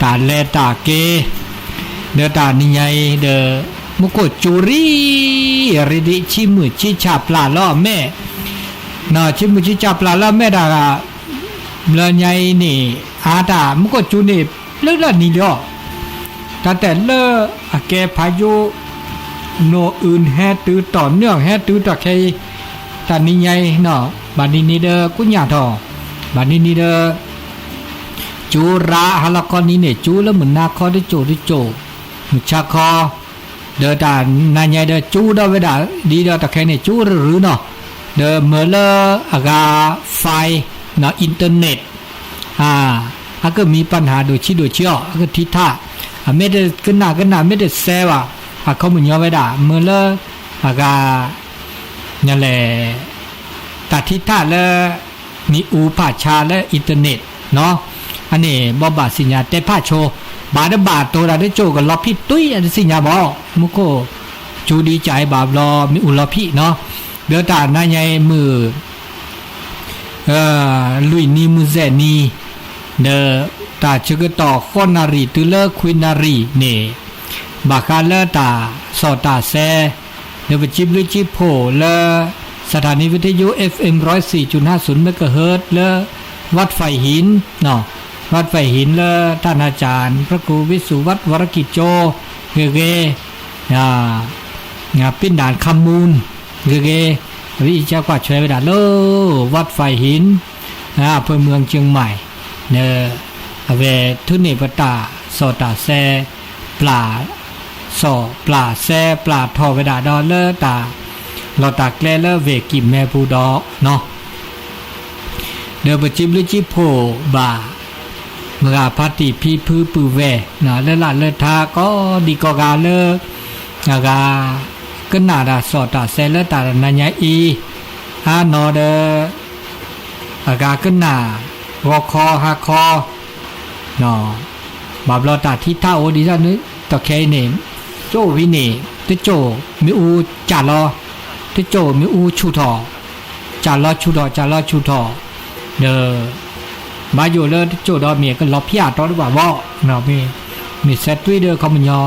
တၢ်လဲၤတၢ်က့ၤ ဒီးတၢ်နံၤညါအံၤဒီး မူခိၣ်စူၤရံၣ်ရံၣ်ဒံး ဆံမုၢ်ဆံဆၣ်ပျၢ်လီၤအမဲာ်, ဆံမုၢ်ဆံဆၣ်ပျၢ်လီၤအမဲာ်တၢ်ဂၤ ဘျီညါအံၤန့ၣ် အါတၢ်မူခိၣ်စူၤန့ၣ် လၢလၢနံၤလီၤ, တၢ်တဲလၢအကဲဖးယိၣ် နိၣ်အုၣ်ဟဲတုၤတီၢ် နွံၣ်ဟဲတုၤတီၢ်ခဲအံၤ, တၢ်နံၤညါအံၤ ဘၣ်နံၤနံၤဒီးကူညၣ်ထီၣ်, ဘၣ်နံၤနံၤဒီး ကၠူရၤဟါလီၤခီနံၤန့ၣ် ကၠူလၢမုၢ်နၤခီတစိၢ်တစိၢ်, မုၢ်ဆါခီ, ဒီးတၢ်နၤညါဒီးကၠူဒီးဝဲဒၣ် ဒ်ဒီးတၢ်ခဲန့ၣ် ကၠူရရုၤနီၤ, ဒီးမၢလၢအဂၤ file နီၤ internet အကမံၤပၣ်နၢ်ဒိၣ်ဆံးဒိၣ်ဆံးအီၤ အကထံထၣ်, အမ့ၢ်တကနၣ်ကနၣ်မ့ၢ်တစဲးဘၣ်, အခီပညီဝဲဒၣ် မၢလၢအဂၤ လဲၣ် တၢ်ထံထၣ်လၢ မ့ၣ်အူဖးဆါလၢ internet နီၤ, အန့ၣ် ဘိးဘၣ်စံၣ်ညါတဲဖးဆိ, ဘၣ်တဘၣ်တိၤတၢ်တစိၢ်ကလီၤဖံးတွံၢ်အတစံၣ်ညါဘၣ်, မူခိၣ်စူၤဒံးကၠးအံၤဘၣ်ဘျီ မ့ၣ်အူလီၤဖံးနီၤ, ဒီးတၢ်နၤညါအံၤမုၢ် လွံၢ်နံၤမုၢ်စဲးနံၤ, ဒီးတၢ်ဆၢကတီၢ်ဃိးနၣ်ရံၣ်တုၤလၢခွံနၣ်ရံၣ်န့ၣ်, ဘၣ်ဃးလၢတၢ်ဆီၣ်တၢ်စဲး, ဒီးပစံးဘျုးစံးဖှိၣ်လၢ สถานีวิทยุ เอฟเอ็ม ร้อยสี่จุดห้าศูนย์ เมกะเฮิรตซ์ လၢ วัดไฟหิน เนาะ วัดไฟหิน လၢတၢ်နာ်စၢ် พระครูวิสุวัฒน์ วรกิจโจ ဂ့ၤဂ့ၤ ပံၣ်နၢ်ခါမူၣ် ဂ့ၤဂ့ၤ အဝဲအံၤကကွၢ်ဆွဲဝဲဒၣ်လၢ วัดไฟหิน อำเภอเมืองเชียงใหม่ ဒီး အဝဲထုးန့ၢ်ပတၢ်ဆီၣ်တၢ်စဲး ပျၢ် ဆီၣ်ပျၢ်စဲးပျၢ်ထီၣ်ဝဲဒၣ်ဒီးလၢတၢ် လီၢ်တၢ်ကျဲလၢဝ့ၢ်ကံၣ်မဲပူၤဒီးနီၤ ဒီးပစံးဘျုးစံးဖှိၣ်ဘၣ် မုၢ်ဂၤဖါတံၢ်ဖံဖုပုၢ်ဝဲၢ် လၢလၢ်လၢထါကိးဒံကိးဂၤလၢ အဂၤ ကနၣ်တၢ်ဆီၣ်တၢ်စဲးလၢတၢ်နၤညါအံၤ အါနီၤဒီး အဂၤကနၣ် ဂီၤခီဟါခီ ဘၣ်ဘျီတၢ်ထံထၣ်အိၣ်ဒံးစၢ်န့ၣ် တၢ်ခဲအံၤန့ၣ် ကၠိၣ်ဝံၤန့ၣ် တကၠိၣ်မ့ၣ်အူကၠၢ်လီၤ တကၠိၣ်မ့ၣ်အူဆူၣ်ထီၣ် ကၠၢ်လီၤဆူၣ်ထီၣ် ကၠၢ်လီၤဆူၣ်ထီၣ် ဒီး ဘၣ်ယိၣ်လၢတကၠိၣ်ဒီးမ့ၢ်ကလီၤဖံးအါတီတဘၣ်ဘၣ် မ့ၢ်စဲးတွံၢ်ဒီးခီပညီ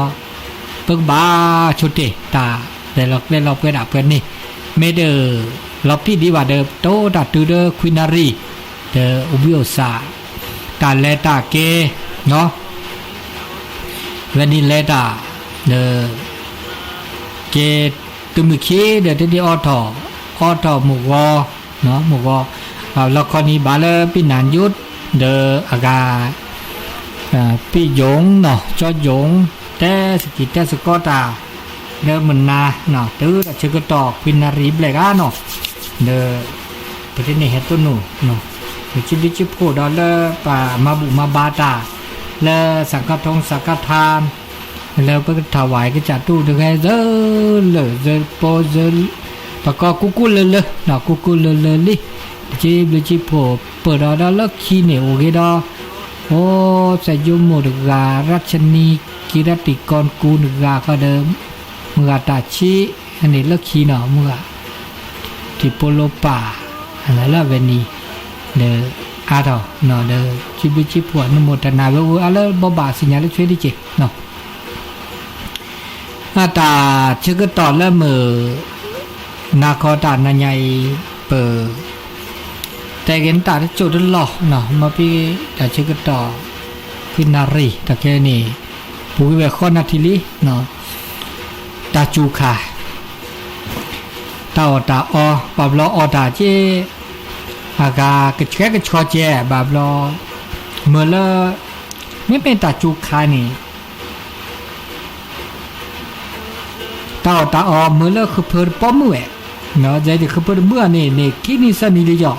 ပကဘၣ်ဆိတ့ၢ်တၢ် လဲၤလီၤကျဲလီၤပှဲၤဒၣ်ပှဲၤန့ၣ် မ့ၢ်တ လီၤဖံးဒံးဘၣ်ဒီး တအိၣ်တၢ်တုၤဒီးခွံနၣ်ရံၣ် ဒီးအိၣ်ဘှံးအိၣ်သး တၢ်လဲၤတၢ်က့ၤ ဝဲန့ၣ်လဲၤတၢ် ဒီး က့ၤတမုၢ်ခံဒီးတဒ့အီထီၣ် အီထီၣ်မုၢ်ဂီၤ မုၢ်ဂီၤ လီခီနံၤဘၣ်လၢပံၣ်နၢ်ယိ ဒီးအဂၤ ပံၣ်ယိၣ်နီၤ ကၠီယိၣ် တဲစကံၢ်တဲစကီတၢ် လၢမုၢ်နၤ တုၤတၢ်ဆၢကတီၢ်ခွံနၣ်ရံၣ်ဘျဲၣ်ဂၤနီၤ ဒီး ပတန့ၢ်ဟဲတိၢ်နီၤ ပစံးဘျုးစံးဖှိၣ်ဒီးလၢပှၤမၤဘူၣ်မၤဘါတၢ် လၢစၣ်ခါထီ စၣ်ခါထါ လၢပကထၣ်ဝဲကစၢ်တူၢ်တဂဲၤ စၢလၢာ်စၢပီစၢ ပကီၢ်ကူကူလၢလၢ ကူကူလၢလၢလံ ပစံးဘျုးစံးဖှိၣ်ပၢၢ်ဒီးဒီးလၢခံန့ၣ်အိၣ်ဂ့ၤဒီး အိ သးယိမိၢ်တဂၤ ရၢ်ဆနံ ကံရၢ်တံၢ်ကီၢ်ကူတဂၤဃီဒီး မုၢ်ဂၤတၢ်ဆံး အန့ၣ်လၢခံနီၤ မုၢ်ဂၤ ထံၣ်ဖိလိပၢ် လၢအဝဲန့ၣ် ဒီးအါထီၣ် ဒီးစံးဘျုးစံးဖှိၣ် နမိၢ်တနၢ်ဝဲအိၣ်အါလၢဘိးဘၣ်စံၣ်ညါလၢဆွဲတက့ၢ်နီၤ အတၢ်ဆၢကတီၢ်လၢမုၢ် နၤခီတၢ်နၤညါအံၤ ပ တဲက့ၤနတၢ်တစိၢ်တလီၢ် မ့ၢ်ဖဲတၢ်ဆၢကတီၢ် ခွံနၣ်ရံၣ် တၢ်ခဲန့ၣ် ပူၤကွံာ်ဝဲဃိးနၣ်ထံၣ်လံ တၢ်စူၤခါ တၢ်အီၣ်တၢ်အီ ဘၣ်ဘျီအီၣ်တၢ်က့ အဂၤကဆှဲကဆှီကဲ ဘၣ်ဘျီ မ့ၢ်လၢ မ့မ့ၢ်တၢ်စူၤခါန့ၣ် တၢ်အီၣ်တၢ်အီမ့ၢ်လၢဃုဖၢတပီမုၢ်ဝဲ, ဒီးဃုဖၢတမုၢ်အန့ၣ်န့ၣ် ခံနံၣ်သၢနံၣ်လံယီၤ,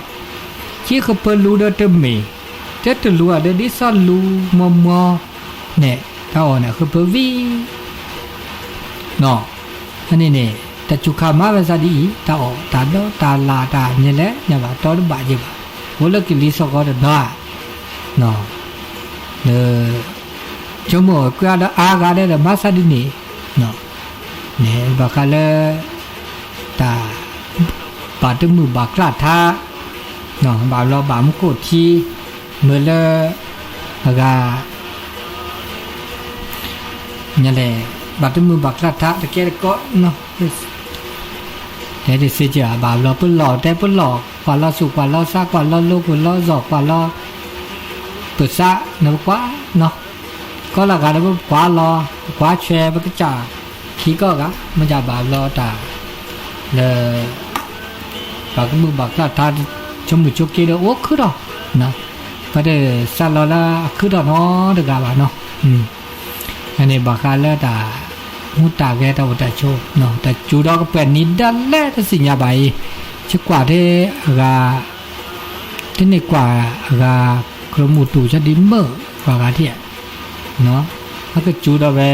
က့ဃုဖၢလူဒီးတမ့ၢ်, တဲတလူၤအီၤဒီးဒ်သိးလူၤမီၤမီၤန့ၣ် တၢ်အီၣ်န့ၣ် ဃုဖၢဝံၤ အန့ၣ်န့ၣ် တၢ်စူၤခါမၤဝဲစၢ်ဒ်အံၤ တၢ်အီၣ်တၢ်ဒီးတၢ်လၢ်တၢ်မ့ၢ်လဲၣ် ညါဘၣ်တီတဘၣ်ယဲၢ်ဘၣ်, အိၣ်လၢကလံၤစ့ၢ်ကီးတနီၤဧါ, ဒီး ဆိကမိၣ်ကွံာ်အါဒီးအါဂၤဒီးမၤစၢ်ဒ်န့ၣ်, န့ၣ်ဘၣ်ဃးလၢ တၢ် ဘၣ်တမုာ်ဘၣ်ကျၢ်ထါ, ဘၣ်လီၤဘၣ်မူခိၣ်ထံ, မ့ၢ်လၢ အဂၤ လဲၣ်, ဘၣ်တမုာ်ဘၣ်ကျၢ်ထါတကဲတကီနီၤ, တဲတသ့ကဘၣ်ဘျီ ပလီၢ်တဲပလီၢ် ကွၢ်လီၤဆူၣ်ကွၢ်လီၤဆါ ကွၢ်လီၤလိၤကွၢ်လီၤစီၤ ကွၢ်လီၤ ပသး နပကွၢ်နီၤ, ကီလၢဂၤဒီးပကွၢ်လီၤ ပကွၢ်ဆွဲပကစၢ် ခံကီၢ်ဂၤ မ့ၢ်ဒၣ်ဘၣ်ဘျီတၢ် လၢ ပှၤကမုာ်ဘၣ်ကျၢ်ထါ ဆိကမိၣ်ဆိက့ဒီးအိၣ်ခုၣ်ထီၣ်, ပတစးလီၤလၢအခုၣ်ထီၣ်နီတဂၤဘၣ်နီၤ, အန့ၣ်ဘၣ်ဃးလၢတၢ် မူတၢ်ဂဲၤတၢ်အိၣ်တၢ်ဆိး တၢ်စူၤဒီးကပှဲၤနံၤဒၣ်လဲာ်တသ့ၣ်ညါဘၣ်အံၤ, ယကွၢ်ထဲအဂၤ တန့ၢ်ကွၢ်အဂၤ ကရၢမိၢ်တူၢ်ဆၢဒံးမုၢ် ပှၤဂၤထံၣ် အကစူၤဒီးဝဲ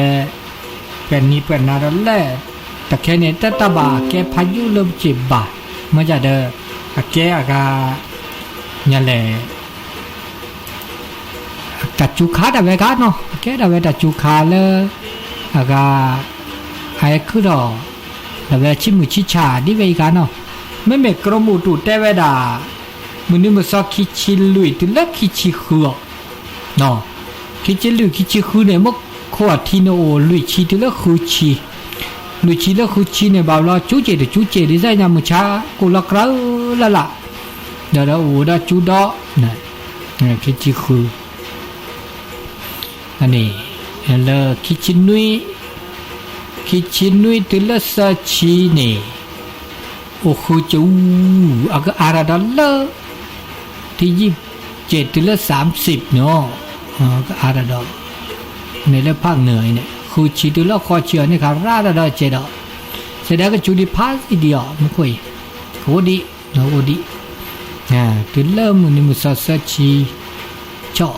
ပှဲၤနံၤပှဲၤနၤဒီးလဲၣ်, တၢ်ခဲန့ၣ် တၢ်တၢ်ဘၣ်အကဲဖးယိၣ်လၢပစံးဘၣ်, မ့ၢ်ဒၣ်ဒီး အကဲအဂၤ ညါလဲၣ် တၢ်စူၤခါဒၣ်ဝဲဂၤနီၤ, အကဲဒၣ်ဝဲတၢ်စူၤခါလၢ အဂၤ အဟဲခုၣ်ထီၣ် ဒီးဝဲဆံးမုၢ်ဆံးဆါဒ်ဝဲအံၤဂၤနီၤ, မ့မ့ၢ်ကရၢမိၢ်တူၢ်တဲဝဲဒၣ် မုၢ်နံၤမုၢ်သီခံဆံလွံၢ်တုၤလၢခံဆံဃုအီၤ ခံဆံလွံၢ်ခံဆံဃုန့ၣ် မ့ၢ်ခိၣ်အထံန့ၣ်အိၣ်လွံၢ်ဆံတုၤလၢဃုဆံ, လွံၢ်ဆံလၢဃုဆံန့ၣ် ဘၣ်ဘျီ စူၤက့ၤတစူၤက့ၤ ဒ်သိးညါမုၢ်ဆါ ကိၣ်လီၤကြၢးလၢ်လၢ်, ဒီးဒီးအိၣ်ဒီးစူၤဒီး ခံဆံဃု န့ၣ် လၢခံဆံနွံ ခံဆံနွံတုၤလၢသၢဆံန့ၣ် အိၣ်ဃုစူၤ အကအါတၢ်ဒီးလၢ ထံယံာ်ကဲၤတုၤလၢသၢဆံန့ၣ် ကအါတၢ်ဒီး န့ၣ်လၢဖးနၢၤအံၤန့ၣ် ဃုဆံတုၤလၢဃိးဆံအီၤန့ၣ် ခးရၣ်တၢ်ဒီးကဲၤဒီး စဲဒၣ်ကစူၤဒံးဖးဒံးအီၤ မ့ၢ်ခိၣ်အံၤ ကအိၣ်ဒံး အိၣ်ဒံး တုၤလၢမုၢ်နံၤမုၢ်သီသၢဆံ ဆီၣ်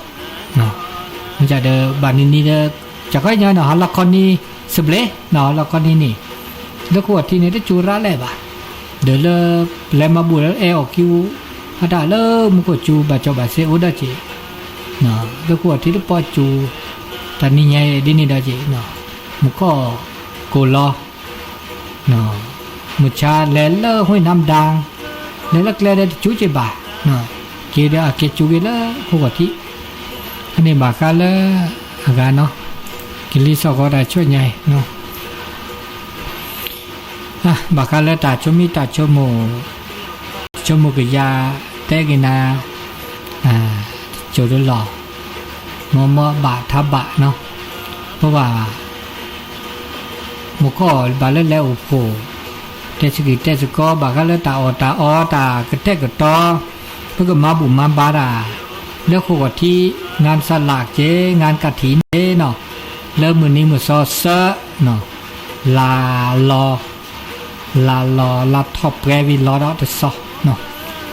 မ့ၢ်ဒၣ်ဒီး ဘၣ်နံၤနံၤဒီး ကၠီၤခီညါန့ၣ် ဟါလီၤခီနံၤ စဘျဲ ဟါလီၤခီနံၤန့ၣ် လၢခိၣ်အထံန့ၣ် တစူၤရၣ်လဲၣ်ဘၣ်, ဒီးလၢ ပလဲၤမၤဘူၣ်လၢအဲၣ်အီၤကံ အတၢ်လၢမူခိၣ်စူၤဘၣ်စီၣ်ဘၣ်စဲအိၣ်ဒီးက့ၤ လၢခိၣ်အထံတပီၢ်စူၤ တၢ်နံၤညါအံၤဒ်န့ၣ်ဒီးက့ၤ မူခိၣ်ကိၢ်လီၤ မုၢ်ဆါလဲၤလၢ ห้วยน้ำดัง လဲၤလၢကျဲဒီးတစူၤက့ၤဘၣ်, က့ၤဒီးအက့ၤစူၤက့ၤလၢခိၣ်ဂီၤထံး, အန့ၣ်ဘၣ်ဃးလၢအဂၤနီၤ, ကလံၤစိးဃီတၢ်ဆူညါအံၤ, ဘၣ်ဃးလၢတၢ်ဆိမိၣ်တၢ်ဆိကမိၣ်, ဆိကမိၣ်ကယၤတဲက့ၤနၤ, ကၠိၤတလီၢ်, မ့ၢ်မ့ၢ်ဘၣ်ထါဘၣ်နီၤ, ပဘၣ် မူခိၣ်ဘၣ်လၢလဲၤအိၣ်ဖှိၣ်, တဲဆူးက့ၤတဲဆူးကီး ဘၣ်ဃးလၢတၢ်အီၣ်တၢ်အီတၢ်ကတဲာ်ကတီၤ, ပကမၤဘူၣ်မၤဘါတၢ်, လၢခိၣ်ဂီၤထံး งานสลากက့ၤ งานกฐินန့ၣ်နီၤ, လၢမုၢ်နံၤမုၢ်သီသၢ, လါလီၤ လါလီၤလါထီၣ်ပှဲၤဝံၤလီၤဒီးတဆီ,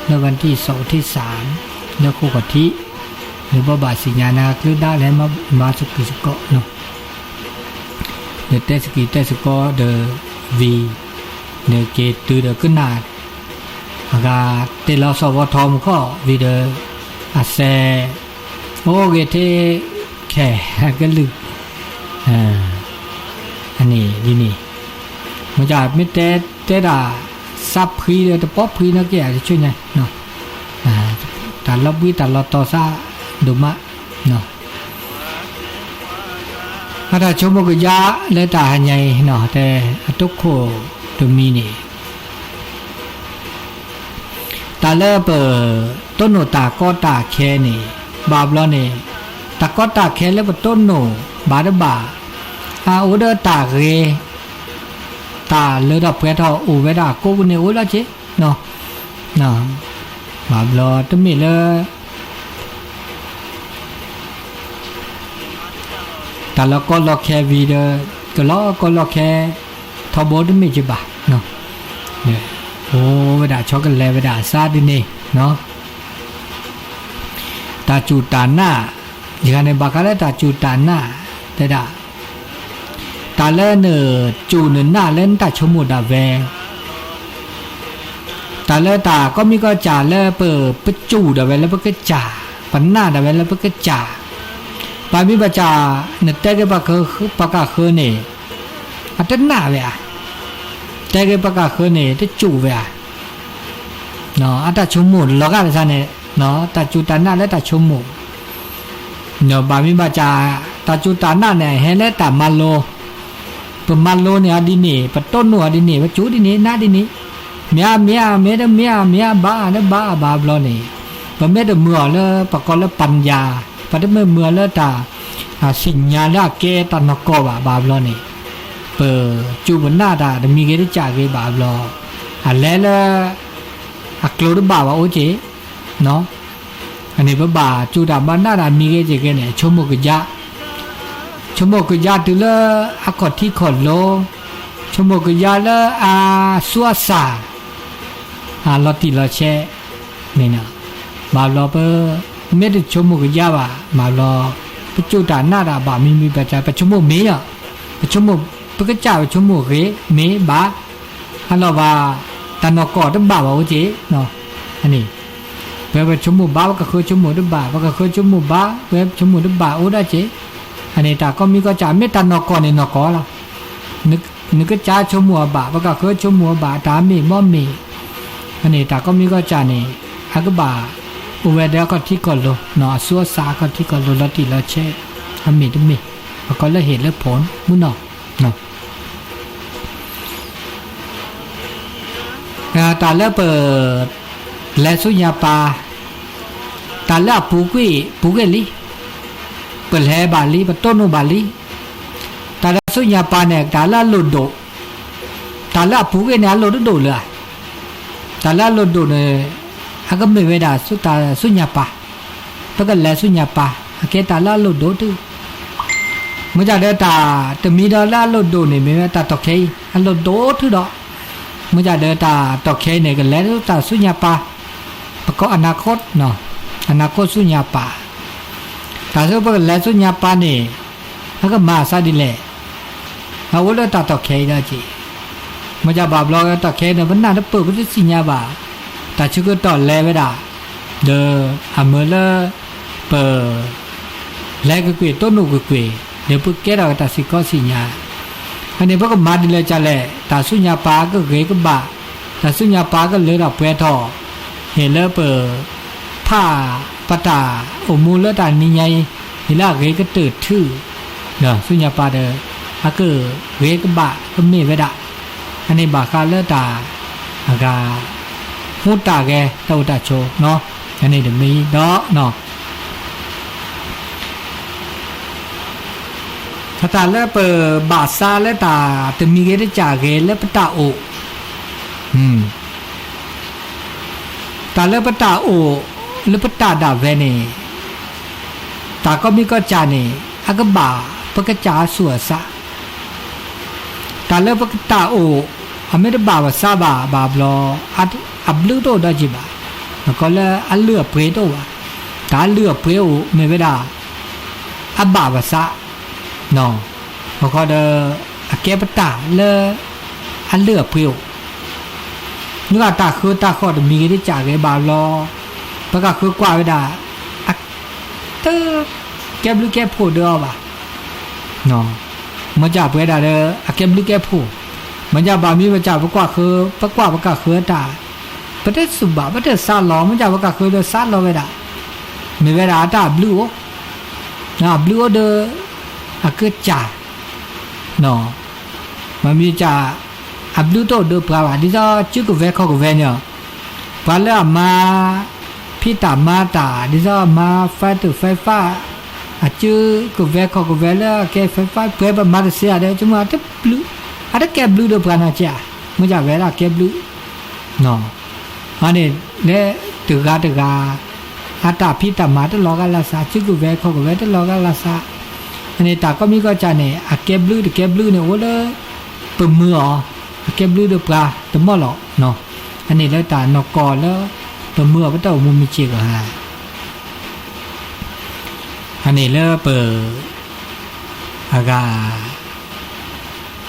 လၢ วันที่สอง วันที่สาม လၢခိၣ်ဂီၤထံး, လၢဘၣ်ဘၣ်သ့ၣ်ညါနၤကျုဒါလဲၣ်မၤစူးက့ၤစ့ၢ်ကီး, ဒီးတဲဆူးက့ၤတဲဆူးကီးဒီးဝံၤ, ဒီးက့ၤတုၤဒီးကနၣ်, အဂၤတဲလီၤစီၤဝီထီမူခီၣ်ဝံၤဒီး, အစဲး, အိၣ်ဂ့ၤထဲခဲ, ကလုၢ်, အန့ၣ်ဒ်န့ၣ်, မ့ၢ်မ့ၢ်တဲတဲဒၣ်, သးဖှံဒီးတပီၢ်ဖှံနီၢ်က့ၤအတဆိညါ, တၢ်လီၤဘှံးတၢ်လီၤတီၤသးဒိၣ်မး, အတၢ်ဆိကမိၣ်ကယါလၢတၢ်ဟါညါအံၤ, တဲအတိခိၣ်တမံၤန့ၣ် တၢ်လၢပတိၢ်နီၣ်တၢ်ကီတၢ်ခဲန့ၣ်, ဘၣ်ဘျီန့ၣ်, တၢ်ကီတၢ်ခဲလၢပတိၢ်နီၣ်ဘၣ်တဘၣ်, အအိၣ်ဒီးတၢ်ဂ့ၤ, တၢ်လၢထီၣ်ပှဲၤထီၣ်အိၣ်ဝဲဒၣ်ကိးပူၤန့ၣ်အိၣ်လီၤက့ၤ, ဘၣ်ဘျီတမ့ၢ်လၢ တၢ်လီၤကီလီၤခဲဝံၤဒီး, ကလီၤကီလီၤခဲ, ထီဘိတမ့ၢ်က့ၤဘၣ်, အိၣ်ဝဲဒၣ်ဆီကလဲၤဝဲဒၣ်အသးဒ်န့ၣ်, တၢ်စူၢ်တၢ်နာ်, ယဂၤန့ၣ်ဘၣ်ဃးလၢတၢ်စူၢ်တၢ်နာ်, တဲဒၣ်, တၢ်လၢနစူၢ်နနာ်လၢနတၢ်ဆိကမိၣ်ဒၣ်ဝဲ တၢ်လၢတၢ်ကီမံၤကီၢ်စၢ်လၢပ ပစူၢ်ဒၣ်ဝဲလၢပကစၢ်, ပနာ်ဒၣ်ဝဲလၢပကစၢ်, ပှၤမံၤဘၣ်စၢ်, နတဲက့ၤပှၤကဃၢန့ၣ်, အတနာ်ဝဲဧါ, တဲက့ၤပှၤကဃၢန့ၣ် တစူၢ်ဝဲဧါ, အတၢ်ဆိကမိၣ်လီၤဂာ်တစၢ်န့ၣ်, တၢ်စူၢ်တၢ်နာ်လၢတၢ်ဆိကမိၣ်, ဘၣ်မံၤဘၣ်စၢ်, တၢ်စူၢ်တၢ်နာ်န့ၣ် ဟဲလၢတၢ်မၤလိ, ပမၤလိန့ၢ်အီၤဒ်န့ၣ် ပတိၢ်နီၣ်အီၤဒ်န့ၣ် ပစူၢ်ဒ်န့ၣ် နာ်ဒ်န့ၣ်, မ့ၢ်ဧါ မ့ၢ်ဧါ မ့ၢ်တမ့ၢ်ဧါ မ့ၢ်ဧါ ဘၣ်ဧါ တဘၣ်ဘၣ်ဘျီန့ၣ်, ပမ့ၢ်တမုာ်အီၤလၢပကိးလၢ ပၢၣ်ညၣ်, ပတမ့ၢ်မုာ်အီၤလၢတၢ် သ့ၣ်ညါလၢအကဲတၢ်နီၢ်ကီၢ်ဘၣ် ဘၣ်ဘျီန့ၣ်, ပစူၢ်ပနာ်တၢ်တမံၤဂ့ၤတစၢ်ဂ့ၤဘၣ်ဘျီ, အလဲၤလၢ အကျိၤတဘၣ်ဘၣ်အိၣ်က့ၢ် န့ၣ်ပဘၣ်စူၢ်တၢ်ဘၣ်နာ်တၢ်မံၤဂ့ၤက့ၤဂ့ၤန့ၣ် ဆိကမိၣ်ကယါ, ဆိကမိၣ်ကယါတုၤလၢအခီၣ်ထံးခီၣ်လိၤ, ဆိကမိၣ်ကယါလၢအသူအဆၣ် လီၤတံၢ်လီၤဆဲးန့ၣ်, ဘၣ်ဘျီပ မ့ၢ်တဆိကမိၣ်ကယါဘၣ် ဘၣ်ဘျီ ပစူၢ်တၢ်နာ်တၢ်ဘၣ်မံၤမံၤဘၣ်ဆၣ် ပဆိကမိၣ်မ့ၢ်လီၤ, ပဆိကမိၣ် ပကစၢ်ပဆိကမိၣ်ဂ့ၤမ့ၢ်ဘၣ်, အလီၢ်ဘၣ် တၢ်နီၢ်ကီၢ်တဘၣ်ဘၣ်အိၣ်က့ၢ်, န့ၣ် ပဝဲပဆိကမိၣ်ဘၣ် ပကဃၢဆိကမိၣ်တဘၣ် ပကဃၢဆိကမိၣ်ဘၣ် ပဝဲပဆိကမိၣ်တဘၣ်အိၣ်ဒၣ်က့ၢ်, အန့ၣ်တၢ်ကိးမံၤကီၢ်စၢ် မ့ၢ်တၢ်နီၢ်ကီၢ်န့ၣ်နီၢ်ကီၢ်လီၤ. နကစၢ်ဆိကမိၣ်အဘၣ် ပကဃၢဆိကမိၣ်အဘၣ် တၢ်မ့ၢ်ဘီမ့ၢ်, အန့ၣ်တၢ်ကိးမံၤကီၢ်စၢ်န့ၣ် အကဘၣ်အိၣ်ဝဲဒီးအခီၣ်ထံးခီၣ်လိၤ အသူအဆၣ်အခီၣ်ထံးခီၣ်လိၤ လီၤတံၢ်လီၤဆဲး အမ့ၢ်တမ့ၢ် ပကိးလၢဟ့ၣ်လၢဖိမုၢ်နီၢ် တၢ်လၢပ လဲၤဆူညါပၢ်, တၢ်လၢအပူၤကွံာ် ပူၤကွံာ်လံ, ပလဲၤဘၣ်လံ ပတိၢ်နီၣ်ဘၣ်လံ, တၢ်လၢဆူညါပၢ်န့ၣ် တၢ်လၢအလိၣ်ဒိၣ်, တၢ်လၢအပူၤကွံာ်န့ၣ် အလိၣ်တဒိၣ်လၢၤဧါ, တၢ်လၢအလိၣ်ဒိၣ်န့ၣ် အကမ့ၢ်ဝဲဒၣ်တၢ်ဆူညါပၢ်, ပကလဲၤဆူညါပၢ် အကဲတၢ်လၢအလိၣ်ဒိၣ်တုၤ မ့ၢ်ဒၣ်ဒီးတၢ်တမံၤဒီးလၢအလိၣ်ဒိၣ်န့ၣ် မ့ၢ်ဝဲတၢ်တီၢ်ခဲအံၤ အလိၣ်ဒိၣ်တုၤဒီး, မ့ၢ်ဒၣ်ဒီးတၢ်တီၢ်ခဲအံၤန့ၣ် ကလဲၤလၢတၢ်ဆူညါပၢ်, ပကိးအနၤခိၣ်, အနၤခိၣ်ဆူညါပၢ်, တၢ်ဆူပကလဲၤဆူညါပၢ်န့ၣ် အကမၤအသးဒ်လဲၣ်, အအိၣ်လၢတၢ်တီၢ်ခဲအံၤဒီးက့ၤ, မ့ၢ်ဒၣ်ဘၣ်ဘျီတီၢ်ခဲအံၤန့ၣ် ပနၢ်တပၢၢ်ပတသ့ၣ်ညါဘၣ်, တၢ်ဆၢကတီၢ်လဲၤဝဲဒၣ်, ဒီးအမၢလၢ ပ လဲၤကကွံာ်တိၢ်နီၣ်ကကွံာ် ဒီးပကဲထီၣ်က့ၤတၢ်စ့ၢ်ကီးစ့ၢ်ညါ, အန့ၣ်ပကမၤဒ်လဲၣ်ကလဲၣ် တၢ်ဆူညါပၢ်ကဂ့ၤကဘၣ်, တၢ်ဆူညါပၢ်ကလၢထီၣ်ပှဲၤထီၣ်, ဟ့ၣ်လၢပ ဖး ပတၢ်အိၣ်မူလၢတၢ်နံၤညါအံၤ, ဟ့ၣ်လၢအဂ့ၤကတၢၢ်ထု, ဒီးဆူညါပၢ်ဒီး အကဂ့ၤကဘၣ်ကမ့ၢ်ဝဲဒၣ်, အန့ၣ်ဘၣ်ဃးလၢတၢ် အဂၤ ဟူးတၢ်ဂဲၤတၢ်အိၣ်တၢ်ဆိး, အန့ၣ်တမံၤဒီး တၢ်လၢပဘၣ်စးလၢတၢ်တမံၤဂ့ၤတစၢ်ဂ့ၤလၢပတၢ်အိၣ်, တၢ်လၢပတၢ်အိၣ်လၢပတၢ်ဒၣ်ဝဲန့ၣ်, တၢ်ကိးမံၤကီၢ်စၢ်န့ၣ် အကဘၣ်ပကစၢ်အသူၣ်အသး, တၢ်လၢပကတၢ်အိၣ် အမ့ၢ်တဘၣ်ပသးဘၣ်ဘၣ်ဘျီ, အဘျုးတအိၣ်ဒီးက့ၤဘၣ်, ပကိးလၢအလုၢ်အပှ့ၤတအိၣ်ဘၣ်, တၢ်လုၢ်အပှ့ၤအိၣ်မ့ၢ်ဝဲဒၣ် အဘၣ်ပသး, အဃိဒီး အကဲပတၢ်လၢ အလုၢ်အပှ့ၤအိၣ်, မ့ၢ်ဘၣ်တၢ်ဃၢတၢ်ဃီၣ်တမံၤဂ့ၤတစၢ်ဂ့ၤဘၣ်ဘျီ, ပကဃၢကွၢ်ဝဲဒၣ် တ ကဲဘျုးကဲဖှိၣ်ဒၢအီၤဘၣ်, မ့ၢ်ကၢ်ပှဲၤဒၣ်ဒီး အကဲဘျုးကဲဖှိၣ်, မ့ၢ်ကၢ်ဘၣ်မံၤမ့ၢ်ကၢ်ပကွၢ်ဃၢ, ပကွၢ်ပကဃၢတၢ်, ပတစူၢ်ဘၣ် ပတသးလီၤ မ့ၢ်ကၢ်ပကဃၢဒီးသးလီၤဝဲဒၣ်, မ့ၢ်ဝဲဒၣ်အတၢ်အဘျုးအိၣ်, အဘျုးအိၣ်ဒီး အကစၢ် မ့မ့ၢ်ကၢ် အဘျုးတအိၣ်ဒီးပှၤဘၣ် ဒ်သိးစုကဝဲၤခီၣ်ကဝဲၤန့ၣ်, ပှၤလၢအမၤ ဖံးတၢ်မၤတၢ် ဒ်သိးမၤ fiber တၢ် fiber, အစုကဝဲၤခီၣ်ကဝဲၤလၢအကဲ fiber ပှဲၤပမၤတသ့ဧါဒီး ဆိကမိၣ် အတဘျုး အတကဲဘျုးဒီးပှၤနီၢ်ကဲဧါ, မ့ၢ်ကၢ်ဝဲဒၣ်ကဲဘျုး အန့ၣ် လၢတဂၤတဂၤ အတၢ်ဖံးတၢ်မၤတလီၤဂာ်လၢ်သး စုကဝဲၤခီၣ်ကဝဲၤတလီၤဂာ်လၢ်သး, အန့ၣ်တၢ်ကိးမံၤကီၢ်စၢ်န့ၣ် အကဲဘျုးတကဲဘျုးန့ၣ် အိၣ်လၢ ပမုာ်အီၤ, အကဲဘျုးဒီးပှၤတမီၢ်လီၤ, အန့ၣ်လၢတၢ်နီၢ်ကီၢ်လၢ ပမုာ်အီၤပတၢ်အိၣ်မူမုၢ်ဆ့ၣ်ဂီၤဧါ အန့ၣ်လၢပ အဂၤ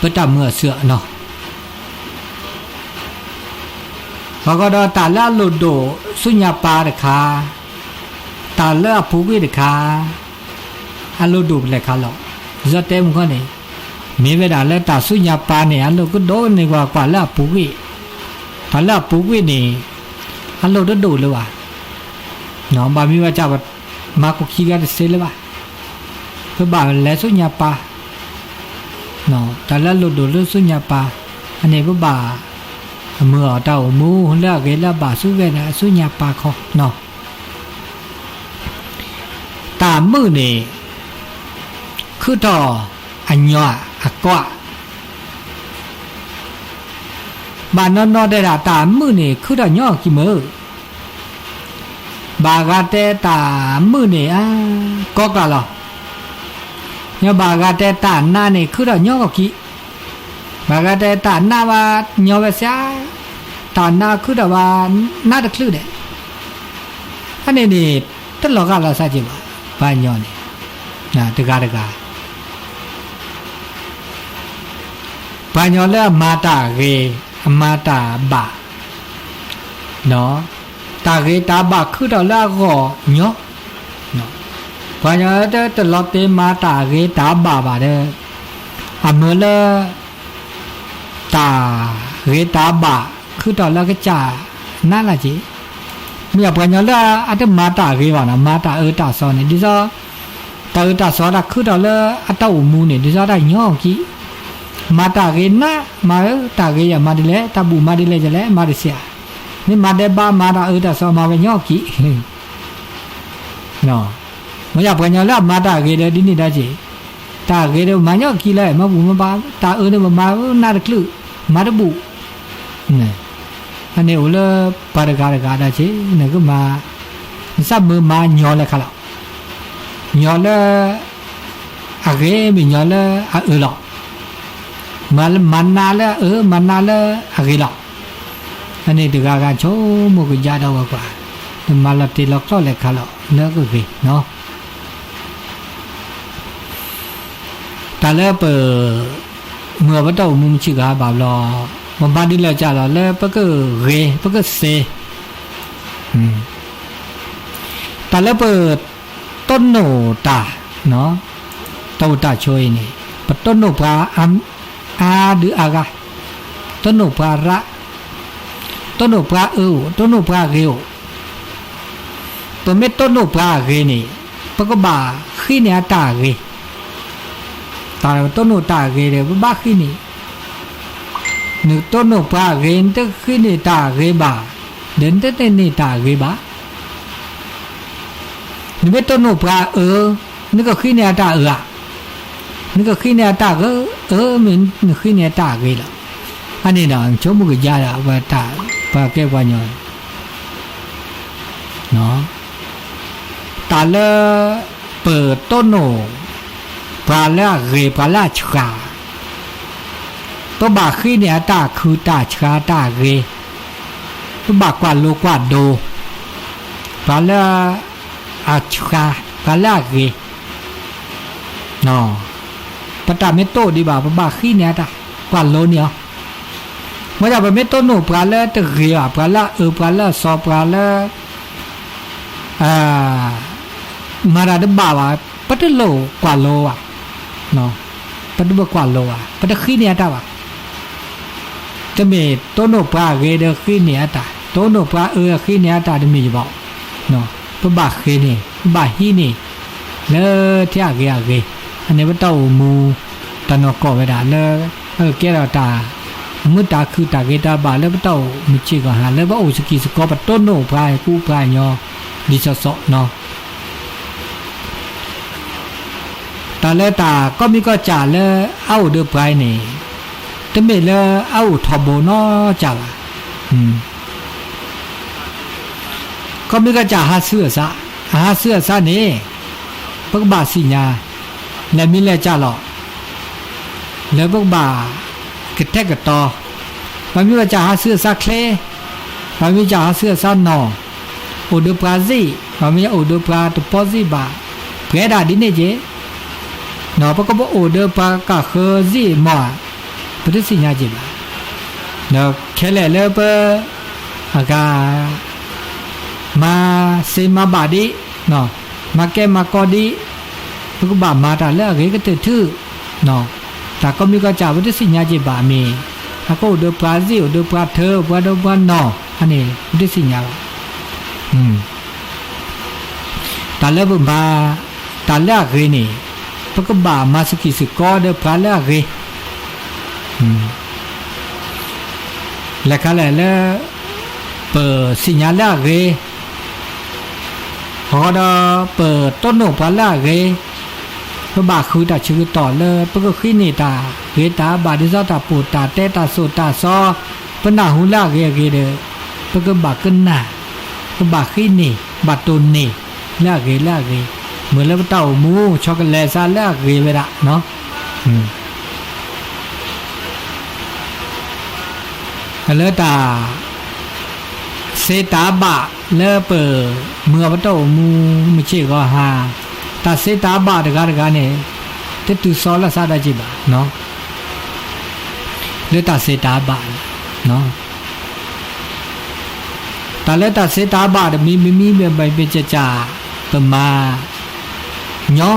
ပတၢ်မုာ်အီၤစၢၤနီၤ, ဘၣ်ဃီဒီးတၢ်လၢအလိၣ်ဒိၣ်ဆူညါပၢ်တခါ, တၢ်လၢအပူၤကွံာ်တခါ, အလိၣ်ဒိၣ်ပလဲၤခါလီၤ, ဒ်သိးတဲမုၢ်ခီန့ၣ်, မ့ၢ်ဝဲဒၣ်လၢတၢ်ဆူညါပၢ်န့ၣ် အလိၣ်ကဒိၣ်န့ၢ်ပှၤကွၢ်လၢအပူၤကွံာ်, တၢ်လၢအပူၤကွံာ်န့ၣ် အလိၣ်တဒိၣ်လၢၤဘၣ်, ဘၣ်မနုၤဝဲဒၣ် မၤကိၣ်ခံဂၤတသ့လၢၤဘၣ်, ပဘၣ်လဲၤဆူညါပၢ်, တၢ်လၢအလိၣ်ဒိၣ်လၢဆူညါပၢ်, အန့ၣ်ပဘၣ်မုာ်အီၤတၢ်အိၣ်မူ လၢအဂ့ၤလၢအဘၣ်ဆူဝဲန့ၣ်အဆူညါပၢ်ခီနီၤ. တၢ်မုၣ်န့ၣ် ခုထီၣ်အညီအကီၢ် ဘၣ်နီၢ်နီၢ်တဲဒၣ် တၢ်မုၣ်န့ၣ် ခုထီၣ်ညီအကံမုၣ်, ဘၣ်ဂၤတဲတၢ်မုၣ်န့ၣ် အကီကျါလီၤ. ညီဘၣ်ဂၤတဲတၢ်နါန့ၣ် ခုထီၣ်ညီအကံ, ဘၣ်ဂၤတဲတၢ်နါဘၣ်ညီဝဲစ့ၢ်, တၢ်နါခုထီၣ်ဘၣ်နါတချုးဒဲး. အန့ၣ်န့ၣ် တလီၤဂာ်လီၤဆါက့ၤဘၣ်, ပှၤညီန့ၣ် တဂၤတဂၤ ပှၤညီလၢအမၤတၢ်ဂ့ၤ, အမၤတၢ်ဘၣ်, တၢ်ဂ့ၤတၢ်ဘၣ်ခုထီၣ်လၢအဂီၢ်ညီ, ပှၤညီလၢတလီၤတ့မၤတၢ်ဂ့ၤတၢ်ဘၣ်ဘၣ်ဒီး အမုာ်လၢ တၢ်ဂ့ၤတၢ်ဘၣ်ခုထီၣ်လၢကစၢ်နါလၢက့ၤ, မ့ၢ်ပှၤညီလၢအတမၤတၢ်ဂ့ၤဘၣ်နီၤ, မၤတၢ်အၢတၢ်သီန့ၣ် ဒ်သိး တၢ်အၢတၢ်သီတၢ်ခုထီၣ်လၢအတၢ်အိၣ်မူန့ၣ် ဒ်သိးတၢ်ညီအကံ, မၤတၢ်ဂ့ၤနါ, မၤဧၢ တၢ်ဂ့ၤယၤမၤဒ်လဲၣ်, တၢ်ဘူၣ်မၤဒ်လဲၣ်ယလဲၣ်, မၤတစဲး, မ့ၢ်မၤဒဲးဘး မၤတၢ်အၢတၢ်သီမၤဝဲညီအကံ မ့ၢ်ယပှၤညီလၢအမၤတၢ်ဂ့ၤဒီးဒ်န့ၣ်ဒၣ်က့ၤ, တၢ်ဂ့ၤဒီးမၤညီအကံလၢ မၤဘူၣ်မၤဘါ, တၢ်အၢဒီးပမၤနါတချုး, မၤတဘူၣ်, အန့ၣ်အိၣ်လၢပှၤတဂၤတဂၤဒၣ်က့ၤ, နကမၤ, နသးမုာ်မၤညီလဲၣ်ခါလီၤ, ညီလၢ အဂ့ၤမ့ၢ်ညီလၢအအၢလီၤ, မၤနါလၢအအၢ မၤနါလၢအဂ့ၤလီၤ, အန့ၣ်တဂၤဂၤဆိကမိၣ်ကယါဒီးဝဲကွၢ်, နမၤလီၤတ့ၢ်လီၤကျီၣ်လဲၣ်ခါလီၤ လၢအဂ့ၤနီၤ. တၢ်လၢပ မုာ်အီၤပတၢ်အိၣ်မူမုၢ်ဆ့ၣ်ဂၤဘၣ်ဘျီ, ပမၤဒ်လဲၣ်ကၢ်လီၤလၢပကဂ့ၤ ပကစ့, တၢ်လၢပတိၢ်နီၣ်တၢ်, တၢ်အိၣ်တၢ်ဆိးအံၤန့ၣ် ပတိၢ်နီၣ်ပှၤအါဒုအါဂၤ, တိၢ်နီၣ်ပှၤရၣ်, တိၢ်နီၣ်ပှၤအၢအိၣ်, တိၢ်နီၣ်ပှၤဂ့ၤအိၣ် ပမ့ၢ်တိၢ်နီၣ်ပှၤအဂ့ၤန့ၣ် ပကဘၣ်ဃံန့ၢ်အတၢ်ဂ့ၤ, တၢ်တိၢ်နီၣ်တၢ်ဂ့ၤဒီး ပဘၣ်ဃံန့ၢ်, နတိၢ်နီၣ်ပှၤအဂ့ၤ နတဃံန့ၢ်တၢ်ဂ့ၤဘၣ်, ဒီးနတန့ၢ်တၢ်ဂ့ၤဘၣ်. နမ့ၢ်တိၢ်နီၣ်ပှၤအၢ, နကဃံန့ၢ်အတၢ်အၢဧါ, နကဃံန့ၢ်အတၢ်ဂ့ၤ, အၢမ့ၢ်နဃံန့ၢ်အတၢ်ဂ့ၤလီၤ. အန့ၣ်ဒီး ဆိကမိၣ်ကယါဒီး ပှၤကဲပှၤညီ တၢ်လၢ ပတိၢ်နီၣ် ပှၤလၢအဂ့ၤ ပှၤလၢအဆှး, ပဘၣ်ဃံန့ၢ်အတၢ်ခုၣ်တၢ်ဆှးတၢ်ဂ့ၤ, ပဘၣ်ကွၢ်လိကွၢ်ဒိ ပှၤလၢအဆှး ပှၤလၢအဂ့ၤ, ပတၢ်မ့ၢ်တအိၣ်ဒံးဘၣ် ပဘၣ်ဃံန့ၢ်အတၢ် ကွၢ်လိန့ၢ်အီၤ. မ့ၢ်ဒၣ်ပမ့ၢ်တိၢ်နီၣ်ပှၤလၢတဂ့ၤဘၣ် ပှၤလၢအအၢ ပှၤလၢအသီ ပှၤလၢ မၤတၢ်တဘၣ်ဘၣ် ပတလိၣ်ကွၢ်လိဘၣ်, ပတဘၣ်ကွၢ်လိဘၣ် ပတဃံန့ၢ်အတၢ်ဘၣ်. တမ့ၢ်တိၢ်နီၣ်ပှၤအဂ့ၤဒီးဃံန့ၢ်အတၢ်, တိၢ်နီၣ်ပှၤအၢအဃံန့ၢ်အတၢ်တမ့ၢ်ယဘၣ်. ပဘၣ်ဃ့န့ၢ် ပဘၣ်ဟံးန့ၢ် လၢထဲအဂ့ၤအဂ့ၤ, အန့ၣ်ပတၢ်အိၣ်မူ တၢ်နီၢ်ကီၢ်ဝဲဒၣ်လၢ အကဲထီၣ်တၢ် အမုာ်တၢ်ခုၣ်တၢ်ဂ့ၤတၢ်ဘၣ်လၢပတၢ်အိၣ်မုၢ်ဆ့ၣ်ဂီၢ်ဟါ လၢပအိၣ်စကံးစကီး ပတိၢ်နီၣ်ပှၤကူပှၤကညီ ဒ်သိးသိးနီၤ. တၢ်လၢတၢ်ကီၢ်မံကီၢ်စၢ်လၢအအိၣ်ဒီးပှၤအံၤန့ၣ် တမ့ၢ်လၢအအိၣ်ထီဘိနီတစၢ်ဘၣ်. ကီၢ်မံကီၢ်စၢ်ဟးဆူအသး, အဟးဆူအသးန့ၣ် ပကဘၣ်သ့ၣ်ညါ လဲၤမံလဲၤစၢ်လီၤ. လၢပကဘၣ်ကထဲကတီၤ, ပှၤမံကီၢ်စၢ်ဟးဆူအသးချ့, ပှၤမံကီၢ်စၢ်ဟးဆူအသးနီၢ်, အိၣ်ဒီးပှၤသ့ၣ်, ပှၤမံအိၣ်ဒီးပှၤတပီသ့ၣ်ဘၣ်, ပှဲၤဒၣ်ဒ်န့ၣ်က့ၤ ပကဘၣ်အိၣ်ဒီးပှၤကဃၢၤသ့ၣ်မီၢ်ဧါ, ပတသ့ၣ်ညါက့ၤဘၣ်. ဒီးခဲလၢာ်လၢပ အဂၤ မၤသ့မၤဘၣ်ဒံး, မၤကဲမၤကီဒံး, ပကဘၣ်မၤတၢ်လၢအဂ့ၤကတၢၢ်ထူၣ်, တၢ်ကီၢ်မံကီၢ်စၢ်ပတသ့ၣ်ညါက့ၤဘၣ်မ့ၢ် အကအိၣ်ဒီးပှၤသ့ၣ် အိၣ်ဒီးပှၤထၢ ပှၤဒီးပှၤနီၢ်, အန့ၣ် ပတသ့ၣ်ညါဘၣ်. တၢ်လၢပမၤ တၢ်လၢအဂ့ၤန့ၣ် ပကဘၣ်မၤစူၢ်က့ၤစူၢ်ကီးဒီးပှၤလၢအဂ့ၤ, လဲၤခါလဲၣ်လၢ ပသ့ၣ်ညါလၢအဂ့ၤ, အဃိဒီး ပတိၢ်နီၣ်ပှၤလၢအဂ့ၤ, ပဘၣ်ဃုတၢ်ဆၢကတီၢ်လၢပကဃ့န့ၢ်တၢ်ဂ့ၤတၢ်ဘၣ် ဒ်သိးတၢ်ပီးတၢ်တဲတၢ်သိၣ်တၢ်သီ, ပနၢ်ဟူလၢအဂ့ၤအဂ့ၤဒီး ပကဘၣ်ကနၣ်, ပဘၣ်ဃ့န့ၢ်, ဘၣ်တိၢ်န့ၢ်လၢအဂ့ၤလၢအဂ့ၤ, မ့ၢ်လၢပတၢ်အိၣ်မူ ဆီကလဲၤစးလၢအဂ့ၤဝဲဒၣ် လၢတၢ် သ့တၢ်ဘၣ်လၢပမုာ်အီၤပတၢ်အိၣ်မူမုၢ်ဆ့ၣ်ဂီၤဟါ, တၢ်သ့တၢ်ဘၣ်တဂၤတဂၤန့ၣ် တတုၤသီလၢသးဒီးက့ၤဘၣ်, လၢတၢ်သ့တၢ်ဘၣ်န့ၣ် တၢ်လၢတၢ်သ့တၢ်ဘၣ်တမံၤမံၤမံၤ ဘၣ်ဘၣ်ကၢ်ကၢ် ပမၤညီ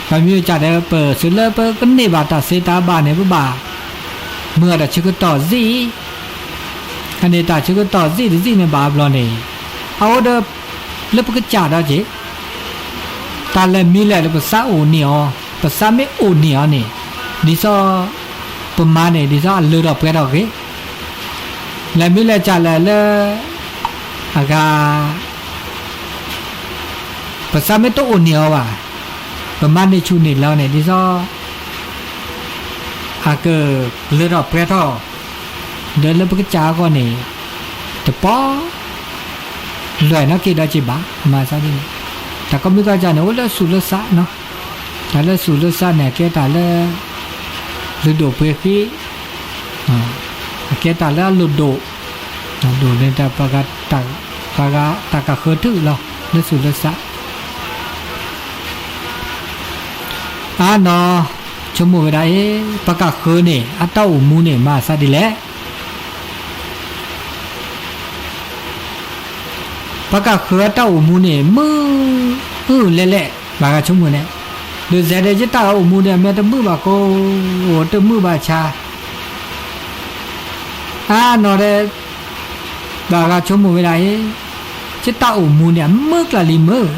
ပမ့ၢ်ကၢ်ဒီး ပသုးလၢပကန့ၢ်ဘၣ်တၢ်သ့တၢ်ဘၣ်န့ၣ် ပဘၣ်မုာ်အီၤတၢ်ဆၢကတီၢ်သ့ၣ်, အန့ၣ်တၢ်ဆၢကတီၢ်သ့ၣ်တသ့ၣ်န့ၣ်ဘၣ်ဘျီန့ၣ် အအိၣ်ဒီး လၢပကစၢ်ဒီးက့ၤ တၢ်လဲၤမံၤလဲၣ်လၢပသးအိၣ်န့ၢ်အီၤ, ပသးမ့ၢ်အိၣ်န့ၢ်အီၤန့ၣ် ဒ်သိး ပမၤန့ၣ် ဒ်သိးအလၢထီၣ်ပှဲၤထီၣ်ဂ့ၤ, လဲၤမံၤလဲၣ်ကၢ်လဲၣ်လၢ အဂၤ ပသးမ့ၢ်တအိၣ်န့ၢ်အီၤဘၣ်, ပမၤန့ၢ်ဆူၣ်န့ၢ်လီၤန့ၣ် ဒ်သိး အကလၢထီၣ်ပှဲၤထီၣ် ဒီးလၢပကစၢ်အဂီၢ်န့ၣ် တပီ လွဲၢ်နီၣ်က့ၤဒီးက့ၤဘၣ် မၤသးဒ်န့ၣ်, တၢ်ကိးမံၤကိးကၢ်န့ၣ် အိၣ်လၢသူၣ်လၢသး, တၢ်လၢသူၣ်လၢသးန့ၣ် အကဲတၢ်လၢ လုၢ်ဒိၣ်ပှ့ၤဃံ, အကဲတၢ်လၢအလိၣ်ဒိၣ်, ဒိၣ်န့ၣ် ပှၤဂၤတၢ်ကဃၢၤထုးလီၤ လၢသူၣ်လၢသး အါနီၤ ဆိကမိၣ်ဝဲဒၣ်အံၤ ပကဃၢၤန့ၣ် အတၢ်အိၣ်မူန့ၣ် မၤသးဒ်လဲၣ်. ပကဃၢၤအတၢ်အိၣ်မူန့ၣ် မုာ်အုလဲၣ်လဲၣ် ဘၣ်ဂၤဆိကမိၣ်န့ၣ်, ဒုးသဲးဒီးယတၢ်အိၣ်မူန့ၣ် အမ့ၢ်တမုာ်ဘၣ်ကိး အိၣ်တမုာ်ဘၣ်ဆါ အါနီၤဒီး ဘၣ်ဂၤဆိကမိၣ်ဝဲဒၣ်အံၤ ယတၢ်အိၣ်မူန့ၣ် အမုာ်ကျါလံမုာ်,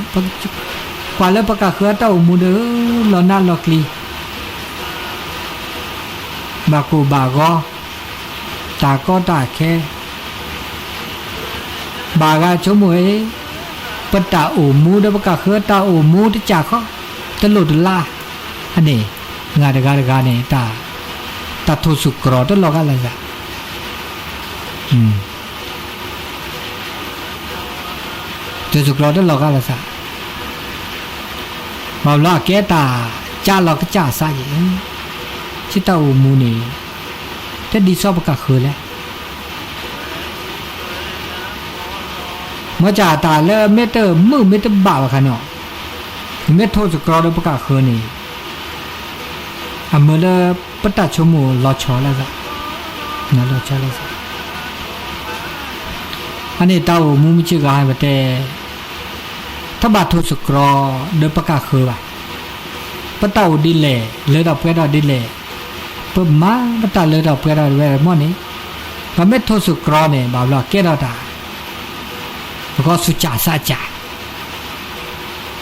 ကွၢ်လၢပကဃၢၤအတၢ်အိၣ်မူဒီး လီၤနးလီၤကျံၤ ဘၣ်ကိၢ်ဘၣ်ဂီၤ, တၢ်ကီတၢ်ခဲ, ဘၣ်ဂၤဆိကမိၣ်အံၤ ပတၢ်အိၣ်မူဒီးပကဃၢၤတၢ်အိၣ်မူတကၢ်ဃီ တလိၣ်တလၢ်, အန့ၣ် ငါတဂၤတဂၤန့ၣ် တၢ်ထိၣ်သတြီၤတလီၤဂာ်လၢသး ထိၣ်သတြီၤတလီၤဂာ်လၢသး, ဘၣ်ဘျီအကဲတၢ်ကၢ်လီၤကစၢ်သးယဲၢ်, ယတၢ်အိၣ်မူန့ၣ် တဒ်သိးပကဃၢၤလဲၣ်. မ့ၢ်ကၢ်တၢ်လၢမ့ၢ်တမုာ်မ့ၢ်တဘၣ်ဘၣ်ခါန့ၣ်, မ့ၢ်ထိၣ်သတြီၤဒီးပကဃၢၤန့ၣ် အမ့ၢ်လၢပတၢ်ဆိကမိၣ်လီၤဆီလၢသး, လီၤဆီလၢသး, အန့ၣ်တၢ်အိၣ်မူမုၢ်ဆ့ၣ်ဂီၤဟါပတဲ တဘၣ်ထိၣ်သတြီၤဒီးပကဃၢၤဘၣ်. ပတၢ်အိၣ်ဒ်လဲၣ် လၢထီၣ်ပှဲၤထီၣ်ဒ်လဲၣ်, ပမၤပတၢ်လၢထီၣ်ပှဲၤထီၣ်ဝဲမ့ၢ်န့ၣ်, ပမ့ၢ်ထိၣ်သတြီၤန့ၣ် ဘၣ်ဘျီကဲထီၣ်တၢ် ပကီၢ်ဆူၣ်စၢ်သးစၢ်,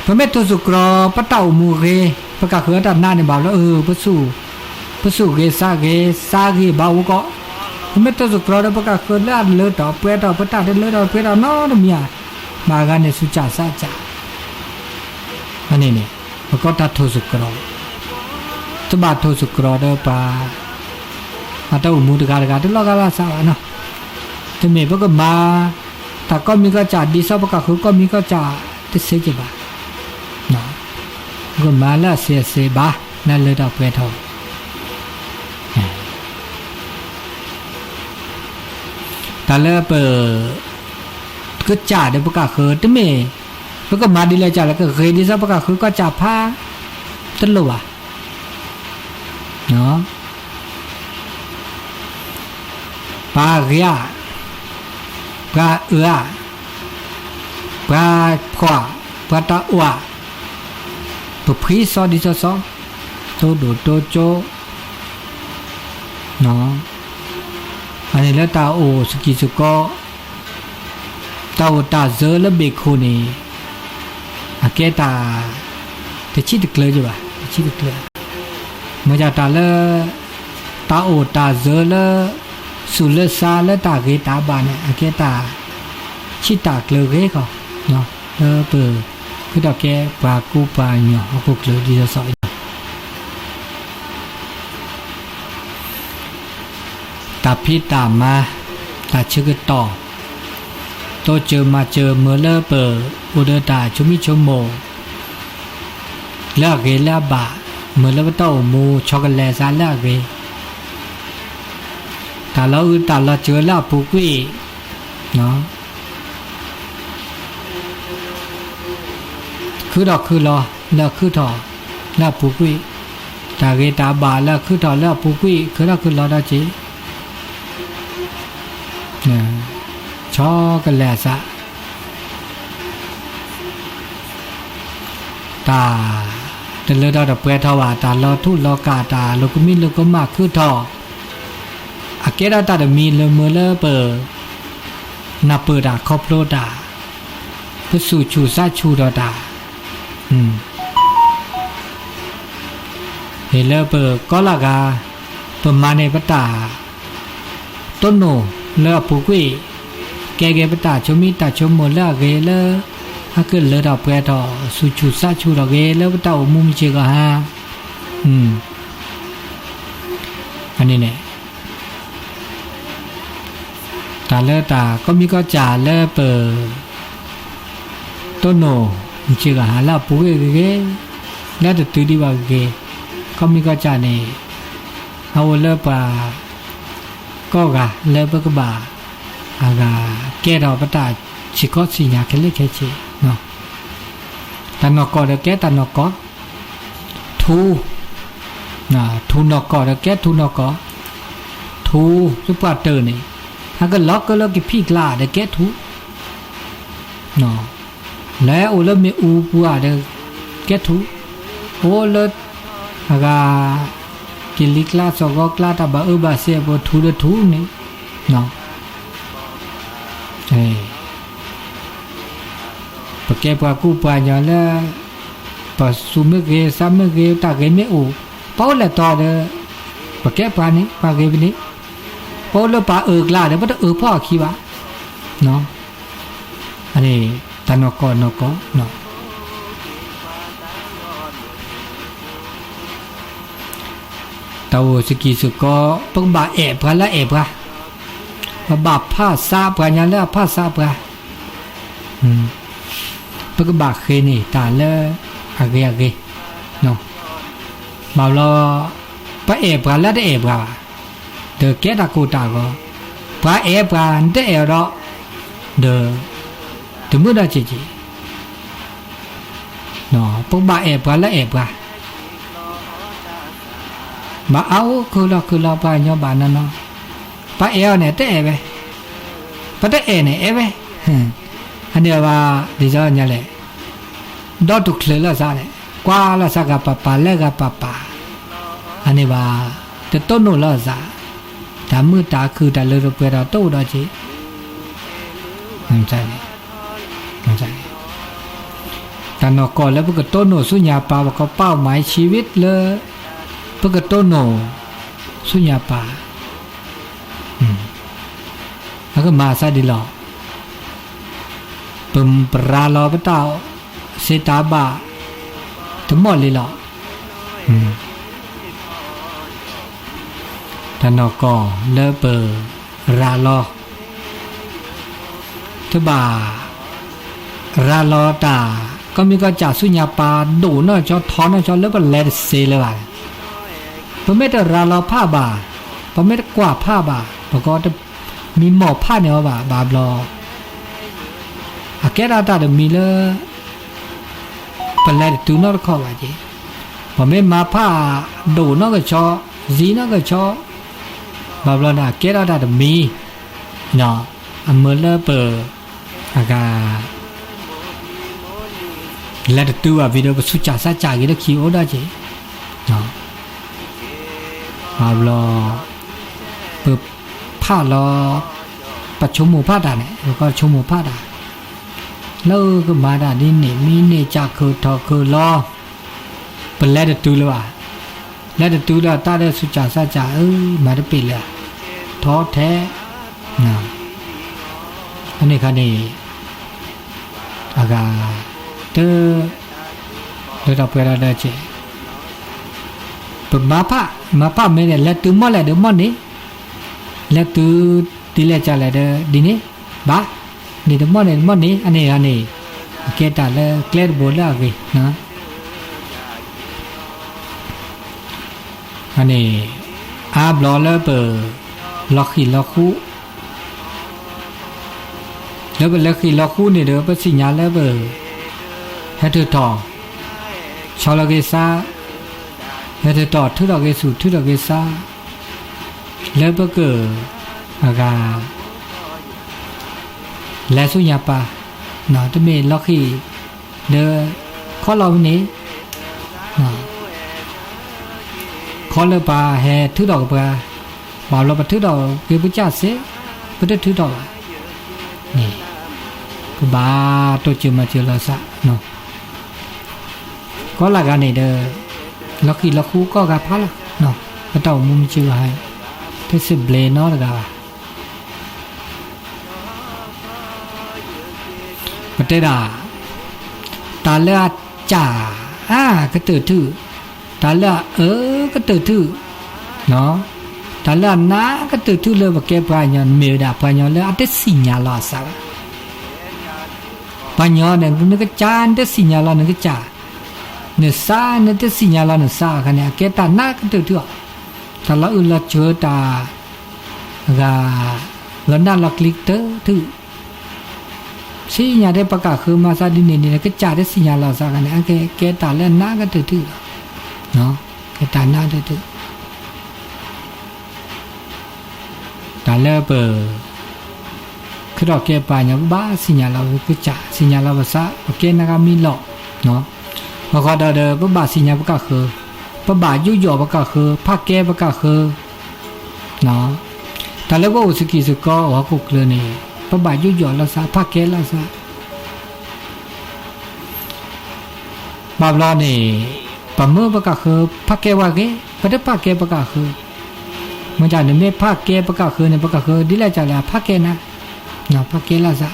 ပမ့ၢ်ထိၣ်သတြီၤ ပတၢ်အိၣ်မူဂ့ၤ, ပကဃၢၤတၢ်နါန့ၣ် ဘၣ်ဘျီအၢ ပသူၣ်ဂ့ၤသးဂ့ၤ သးဂ့ၤဘၣ်အိၣ်ကီး, ပမ့ၢ်ထိၣ်သတြီၤဒီးပကဃၢၤလၢအလၢထီၣ်ပှဲၤထီၣ် ပတၢ်တလၢထီၣ်ပှဲၤထီၣ်နီတမံၤဧါ, ဘၣ်ဂၤန့ၣ်ဆူၣ်စၢ်သးစၢ်, အန့ၣ်န့ၣ် ပကီၢ်တၢ်ထိၣ်သတြီၤ, တဘၣ်ထိၣ်သတြီၤဒီးပှၤ အတၢ်အိၣ်မူတဂၤတဂၤတလီၤဂာ်လၢသးဘၣ်နီၤ, တမ့ၢ်ပကမၤ တၢ်ကိးမံၤကိးကၢ် ဒ်သိးပကဃုကိးမံၤကိးကၢ် တသ့က့ၤဘၣ်, ပကမၤလၢအစ့အစ့ဘၣ် လၢလၢထီၣ်ပှဲၤထီၣ်, တၢ်လၢပ ကစၢ်ဒီးပကဃု တမ့ၢ် ပကမၤဒ်လဲၣ်ကၢ်လၢကဂ့ၤဒ်သိးပကဃုကီၢ်ကၢ်ဖး တလိၣ်ဘၣ်, ပှၤဂ့ၤဧါ, ပှၤအၢဧါ, ပှၤဖှီၣ်, ပှၤတၢ်အိၣ်ဧါ, ပဖှံသီဒ်သိးသိး, တိၢ်ဒိၣ်တိၢ်ကၠိ, အန့ၣ်လၢတၢ်အိၣ်စကံၤစကီး, တၢ်အိၣ်တၢ်စၢလၢဘ့ၣ်ခိၣ်န့ၣ်, အကဲတၢ် တဆံးတကျၢၤက့ၤဘၣ်, ဆံးတကျၢၤ, မ့ၢ်ဒ်တၢ်လၢ တၢ်အိၣ်တၢ်စၢၤလၢ ဆူးလၢဆါလၢတၢ်ဂ့ၤတၢ်ဘၣ်န့ၣ် အကဲတၢ် ဆံးတၢ်ကျၢၤဂ့ၤဃီ, လၢပ ဃုထီၣ်ကဲပှၤကူပှၤကညီဟီၣ်ခိၣ်ချၢဒ်သိးသိးအံၤ တၢ်ဖံးတၢ်မၤ, တၢ်ဆၢကတီၢ်, တိစၢၤမၤစၢၤမုာ်လၢပ အိၣ်ဒီးတၢ်ဆိမိၣ်ဆိကမိၣ် လၢအဂ့ၤလၢအဘၣ်, မုာ်လၢပတၢ်အိၣ်မူ ဆီကလဲၤစးလၢအဂ့ၤ, တၢ်လီၤအုးတၢ်လီၤစၢၤလၢအပူၤကွံာ် ခုထီၣ်ခုလီၤလၢအခုထီၣ်လၢအပူၤကွံာ်, တၢ်ဂ့ၤတၢ်ဘၣ်လၢအခုထီၣ်လၢအပူၤကွံာ် ခုထီၣ်ခုလီၤဒီးက့ၤ ဆီကလဲၤအစး, တၢ် တလၢထီၣ်တပှဲၤထီၣ်ဘၣ် တၢ်လီၤထူလီၤကၢ် တၢ်လိာ်ကမံလိာ်ကမၣ်ခုထီၣ်, အကဲထီၣ်တၢ်တမံၤလၢမုာ်လၢပ နၢ်ပၢၢ်တၢ်ခီဖျိတၢ်, ပဆူၣ်ဆူၣ်စးဆူၣ်ထီၣ်တၢ်, ဟ့ၣ်လၢပကီလၢ်ဂၤ, ပမၤန့ၢ်ပတၢ် တိၢ်နီၣ်လၢအပူၤကွံာ်, ကဲက့ၤပတၢ်ဆိမိၣ်တၢ်ဆိကမိၣ်လၢအဂ့ၤလၢ ဟဲကလၢထီၣ်ပှဲၤထီၣ် ဆူၣ်ဆူၣ်စးဆူၣ်ထီၣ်ဂ့ၤလၢပတၢ်အိၣ်မူမုၢ်ဆ့ၣ်ဂီၤဟါ, အန့ၣ်န့ၣ် တၢ်လၢတၢ်ကိးမံၤကိးကၢ်လၢပ တိၢ်နီၣ်မုၢ်ဆ့ၣ်ဂီၤဟါလၢအပူၤကွံာ်ဂ့ၤဂ့ၤ, လၢတတုၤဒံးဘၣ်ဂ့ၤဂ့ၤ, ကိးမံၤကိးကၢ်န့ၣ် အအိၣ်လၢပှၤ ကိးဂၤလၢပကဘၣ် အဂၤကဲထီၣ်ပတၢ်ဆံးကီဆံးညါခဲလၢာ်ခဲဆ့, တၢ်နီၢ်ကီၢ်ဒီးကဲတၢ်နီၢ်ကီၢ်, ထူ, ထူနီၢ်ကီၢ်ဒီးကဲထူနီၢ်ကီၢ်, ထူလၢပှၤတၢၢ်န့ၣ် ဟဲကလီၤကလၢကဖံးကျါဒီးကဲထူ လၢအိၣ်လၢမ့ၣ်အူပူၤဧါဒီး ကဲထူ, အိၣ်လၢ အဂၤ ကလံၤကျါ စီၤဂီၤကျါ တၢ်ဘၣ်အၢဘၣ်စဲအပူၤထူဒီးထူန့ၣ်, ပကဲပှၤကူပှၤကညီလၢ ပဆူၣ်မ့ၢ်ဂ့ၤ စးမ့ၢ်ဂ့ၤ တၢ်ဂ့ၤမ့ၢ်အိၣ် ပအိၣ်လဲၤတီၤဒီး ပကဲပှၤန့ၣ် ပှၤဂ့ၤပန့ၣ်, ပအိၣ်လၢပှၤအၢကျါဒီး ပတအၢဖီၣ်အခံဘၣ်. အန့ၣ် တၢ်နီၢ်ကီၢ်နီၢ်ကီၢ် တၢ်အိၣ်စကံၢ်စကီ ပကဘၣ်အဲၣ်ပှၤလၢအအဲၣ်ပှၤ, ပဘၣ်ဖးစးပှၤကညီလၢအဖးစးပှၤ, ပကဘၣ်ဃ့န့ၢ်တၢ်လၢအဂ့ၤအဂ့ၤ, ဘၣ်ဘျီ ပအဲၣ်ပှၤလၢတအဲၣ်ပှၤဘၣ်, ဒီးကဲတၢ်ကိၢ်တၢ်ဂီၤ, ပှၤအဲၣ်ပှၤ နတအဲၣ်အီၤဒီး ဒီး တမုာ်ဒီးက့ၤက့ၤ ပကဘၣ်အဲၣ်ပှၤလၢအဲၣ်ပှၤ, ဘၣ်အါအိၣ်ခုၣ်လီၤခုၣ်လီၤ ပှၤကညီဘၣ်နီၢ်နီၢ်, ပအဲၣ်အီၤန့ၣ် တအဲၣ်ဝဲ, ပတအဲၣ်န့ၣ် အဲၣ်ဝဲ, အန့ၣ်ဘၣ် ဒ်သိးညါလဲၣ်, ဒီတူၢ်ချုးလိာ်သးန့ၣ် ကွၢ်လိာ်သးဂၤပာ်ပာ်လၢဂၤပာ်ပာ်, အန့ၣ်ဘၣ် တတိၢ်နီၣ်လိာ်သး, တၢ်မုာ်တၢ်ခုၣ်တၢ်လၢတပှဲၤဒီးတအိၣ်ဒီးက့ၤ တၢ်နီၢ်ကီၢ်လၢပကတိၢ်နီၣ်ဆူညါပၢ် ပကပာ်မၤအံၤဆံးဝံၤလၢ ပကတိၢ်နီၣ်ဆူညါပၢ် အကမၤသးဒ်လီၤ. ပရၤလီၤပတၢ်စံးတၢ်ဘၣ် တမီၣ်လံလီၤ. တၢ်နီၢ်ကီၢ်လၢပရၤလီၤ တဘၣ် ရၤလီၤတၢ် ကီၢ်မံၤကီၢ်စဲၣ်ဆူညါပၢ် ဒိၣ်နီၢ်ကီၢ်ဆီ ထီနီၢ်ကီၢ်ဆီ လၢပလဲၤတစ့လၢၤဘၣ်. ပမ့ၢ်တရၤလီၤဖးဘၣ်, ပမ့ၢ်တကွၢ်ဖးဘၣ်, ပကီတမံၤမီၢ်ဖးန့ၢ်အီၤဘၣ်, ဘၣ်ဘျီ အကဲထီၣ်တၢ်တမံၤလၢ ပလဲၤတတုၤနီတခီဘၣ်က့ၤ. ပမ့ၢ်မၤဖးဒိၣ်နီၢ်ကီၢ်ဆီ, စံးနီၢ်ကီၢ်ဆီ, ဘၣ်ဘျီန့ၣ် အကဲထီၣ်တၢ်တမံၤ, အမုာ်လၢပ အဂၤ လဲၤတတုၤဘၣ်ဖဲဒီး ပဆူးစၢ်စးစၢ်က့ၤလၢခံအိၣ်ဒၣ်က့ၤ. ဘၣ်ဘျီ ပဖးလီၤ ပဆိကမိၣ်ဖးတၢ်န့ၣ် ပကဆိကမိၣ်ဖးတၢ် လၢကမၤတၢ်ဒ်န့ၣ် မ့ၢ်န့ၢ်စၢ်ခုၣ်ထီၣ်ခုၣ်လီၤ ပလဲၤတတုၤလၢၤဘၣ်, လဲၤတတုၤလၢၤတၢ်ဒီးဆူးစၢ်စၢ်စၢ် အၢ မၤတပ့ၤလၢၤ, ထီထဲ, အန့ၣ်ခါန့ၣ် အဂၤ တ လၢတၢ်ပှဲၤဒီးဒီးကဲး ပမၤဖး မၤဖးမ့ၢ်န့ၣ် လဲၤတုၤမီၢ်လဲၣ်ဒီးမီၢ်န့ၣ်, လဲၤတုၤဒ်လဲၣ်ကလဲၣ်ဒီးဒ်န့ၣ်, ဘၣ်, န့ၣ်တမီၢ်န့ၣ်တမီၢ်န့ၣ် အန့ၣ်ဂၤန့ၣ် အကဲတၢ်လၢကျဲတဘိလၢအဂ့ၤ, အန့ၣ် အါဘျီလၢပ လီၤဃံၢ်လီၤဃူ လၢပလဲၤဃံၢ်လီၤဃူန့ၣ်ဒီး ပသ့ၣ်ညါလၢပ ဟဲထုးထီၣ် ဆီလီၤက့ၤသး, ဟဲထုးထီၣ်ထုးထီၣ်က့ၤဆူၣ်ထုးထီၣ်က့ၤသး လၢပက အဂၤ လဲၤဆူညါပၢ်, တမ့ၢ်လီၤဃံၢ်ဒီး ခီလီၤဝဲန့ၣ် ခီလၢပှၤဟဲထုးထီၣ်က့ၤပှၤ, ဘၣ်ဘျီပထုးထီၣ်က့ၤပကစၢ်စ့ၢ်, ပတထုးထီၣ်ဘၣ်, န့ၣ် ပဘၣ်တိစၢၤမၤစၢၤလီၤသး, ကိးလၢဂၤန့ၣ်ဒီး လီၤဃံၢ်လီၤဃူကိးဂၤဖးလီၤ, ပတၢ်အိၣ်မူမ့ၢ်စ့ၢ်ကီးဟဲ တစံးဘျုးနီတဂၤဘၣ်. ပတဲဒၣ် တၢ်လၢအစၢ် အါကတၢၢ်ထု, တၢ်လၢအအၢကတၢၢ်ထု, တၢ်လၢအနးကတၢၢ်ထုလၢပကဲပှၤကညီ မ့ၢ်ဝဲဒၣ်ပှၤကညီလၢအတသ့ၣ်ညါလီၤအသးဘၣ်. ပှၤကညီန့ၣ် နကစၢ်နတသ့ၣ်ညါလီၤနကစၢ်, နသးနတသ့ၣ်ညါလီၤနသးအခါန့ၣ် အကဲတၢ်နးကတၢၢ်ထုအီၤ, တၢ်လီၤအုၣ်လီၤစၢၤတၢ် အဂၤ လီၤနၢ်လီၤကျံၤကတၢၢ်ထု, သ့ၣ်ညါထဲပကၢ်ဃၢမၤသးဒ်န့ၣ်န့ၣ် ကစၢ်တသ့ၣ်ညါလီၤသးအခါန့ၣ် အကဲတၢ်လၢနးကတၢၢ်ထုလီၤ, ကဲတၢ်နးကတၢၢ်ထု တၢ်လၢပ ခဲထီၣ်ကဲပှၤကညီ ပဘၣ်သ့ၣ်ညါလီၤပကစၢ် သ့ၣ်ညါလီၤပသး ပကဲနဂါမံလီၤ, အဃိဒီး ပဘၣ်သ့ၣ်ညါပကၢ်ဃၢ, ပဘၣ်ယူးယီၣ်ပကၢ်ဃၢ ဖးကဲပကၢ်ဃၢ, တၢ်လၢပအိၣ်သကံၢ်သကီ အိၣ်ဟီၣ်ခိၣ်ချၢန့ၣ် ပဘၣ်ယူးယီၣ်လီၤသး ဖးကဲလီၤသး ဘၣ်ဘျီန့ၣ် ပမၢပကၢ်ဃၢ ဖးကဲဝဲဂ့ၤ, ပတဖးကဲပကၢ်ဃၢ, မ့ၢ်တၢ်နမ့ၢ်ဖးကဲပကၢ်ဃၢန့ၣ် ပကၢ်ဃၢဒ်လဲၣ်ကလဲၣ် ဖးကဲနၤ, ဖးကဲလီၤသး,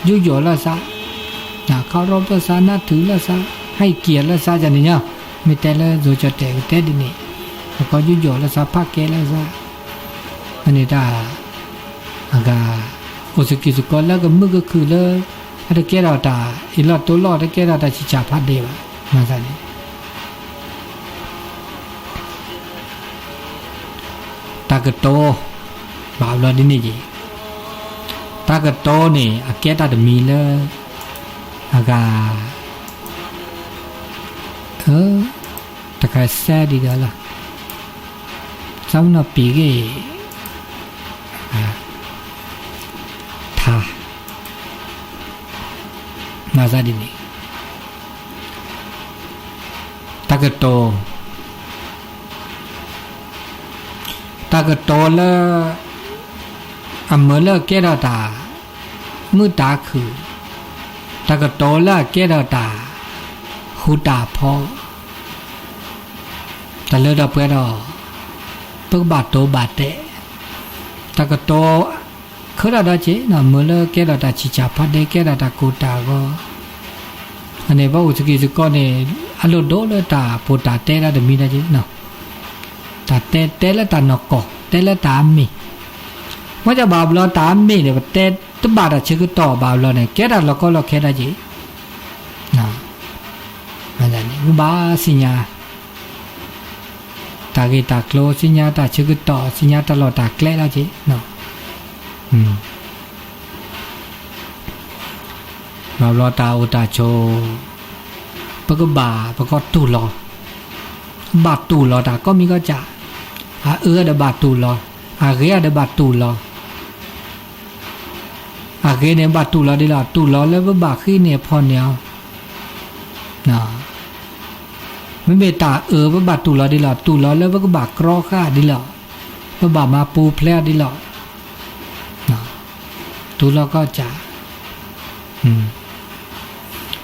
ယူးယီၣ်လီၤသး, ခီရီပၢၢ်သး နၢ်ထုးလီၤသး, ဟဲက့ၤလီၤသးန့ၣ်, မ့ၢ်တဲလၢ ယိၤကၠီၣ်တဲၣ် ကတဲဒ်န့ၣ်, ပကယူးယီၣ်လီၤသး ဖးကဲလီၤသး, အန့ၣ်တၢ် အဂၤ အိၣ်သကံၢ်သကီလၢကမုာ်ကခုၣ်လၢ အတကဲထီၣ်တၢ်အ့ၣ်လိာ်တိလိာ် တကဲထီၣ်တၢ်ဆံးစၢ်ဖးဒဲးဘၣ်, မၤသးန့ၣ် တၢ်ကတိၤ ဘၣ်ဘျီဒ်န့ၣ်က့ၤ, တၢ်ကတိၤန့ၣ် အကဲတၢ်တမံၤလၢ အဂၤ တခါစဲဒ်ဒီးလီၤ, သးမနီၤပံၤဂ့ၢ် ထါ မၤသးဒ်န့ၣ်, တၢ်ကတိၤ တၢ်ကတိၤလၢ အမၢလၢအကဲထီၣ်တၢ်မုာ်တၢ်ခုၣ်, တၢ်ကတိၤလၢအကဲထီၣ်တၢ်ဃူတၢ်ဖိး, တၢ်လၢတၢ်ပှဲၤဒီး ပကဘၣ်တိၤဘၣ်တဲာ်, တၢ်ကတိၤ ခဲထီၣ်ဒီးက့ၤ မၢလၢကဲထီၣ်တၢ်ဆံးစၢ်ဖးဒဲး ကဲထီၣ်တၢ်ကိၢ်တၢ်ဂီၤ, အန့ၣ် ပအိၣ်သကံၢ်သကီန့ၣ် အလိၣ်ဒိလၢတၢ်ပိာ်တၢ်တဲဒၣ်တမံၤဒၣ်က့ၤ, တၢ်တဲ တဲလၢတၢ်နီၢ်ကီၢ် တဲလၢတၢ်အမ့ၢ်, မ့ၢ်ဘၣ်ဘျီတၢ်အမ့ၢ်န့ၣ် ပတဲတဘၣ်တၢ်ဆၢကတီၢ်ဘၣ်ဘျီန့ၣ် ကဲတၢ်လီၤကီလီၤခဲဒၣ်က့ၤ, မ့ၢ်ဘၣ်သ့ၣ်ညါ တၢ်ဂ့ၢ်တၢ်ကျိၤ သ့ၣ်ညါတၢ်ဆၢကတီၢ် သ့ၣ်ညါတၢ်လီၢ်တၢ်ကျဲလီၤက့ၤ, ဘၣ်ဘျီတၢ်အိၣ်တၢ်ဆိး ပကဘၣ်ပကီၢ်တူၢ်လီၤ, ဘၣ်တူၢ်လီၤတၢ်ကိးမံၤကိးကၢ်, အအၢဒီးဘၣ်တူၢ်လီၤ, အဂ့ၤဒီးဘၣ်တူၢ်လီၤ အဂ့ၤန့ၣ်ဘၣ်တူၢ်လီၤဒ်လီၤ, တူၢ်လီၤလၢပဘၣ်ဃ့န့ၢ်အဖီန့ၢ်အီၤ, မ့မ့ၢ်တၢ်အၢပဘၣ်တူၢ်လီၤဒ်လီၤ, တူၢ်လီၤလၢပကဘၣ်ကြီဃာ်ဒ်လီၤ, ပဘၣ်မၤပူၤဖျဲးအီၤဒ်လီၤ, တူၢ်လီၤကိးကၢ်,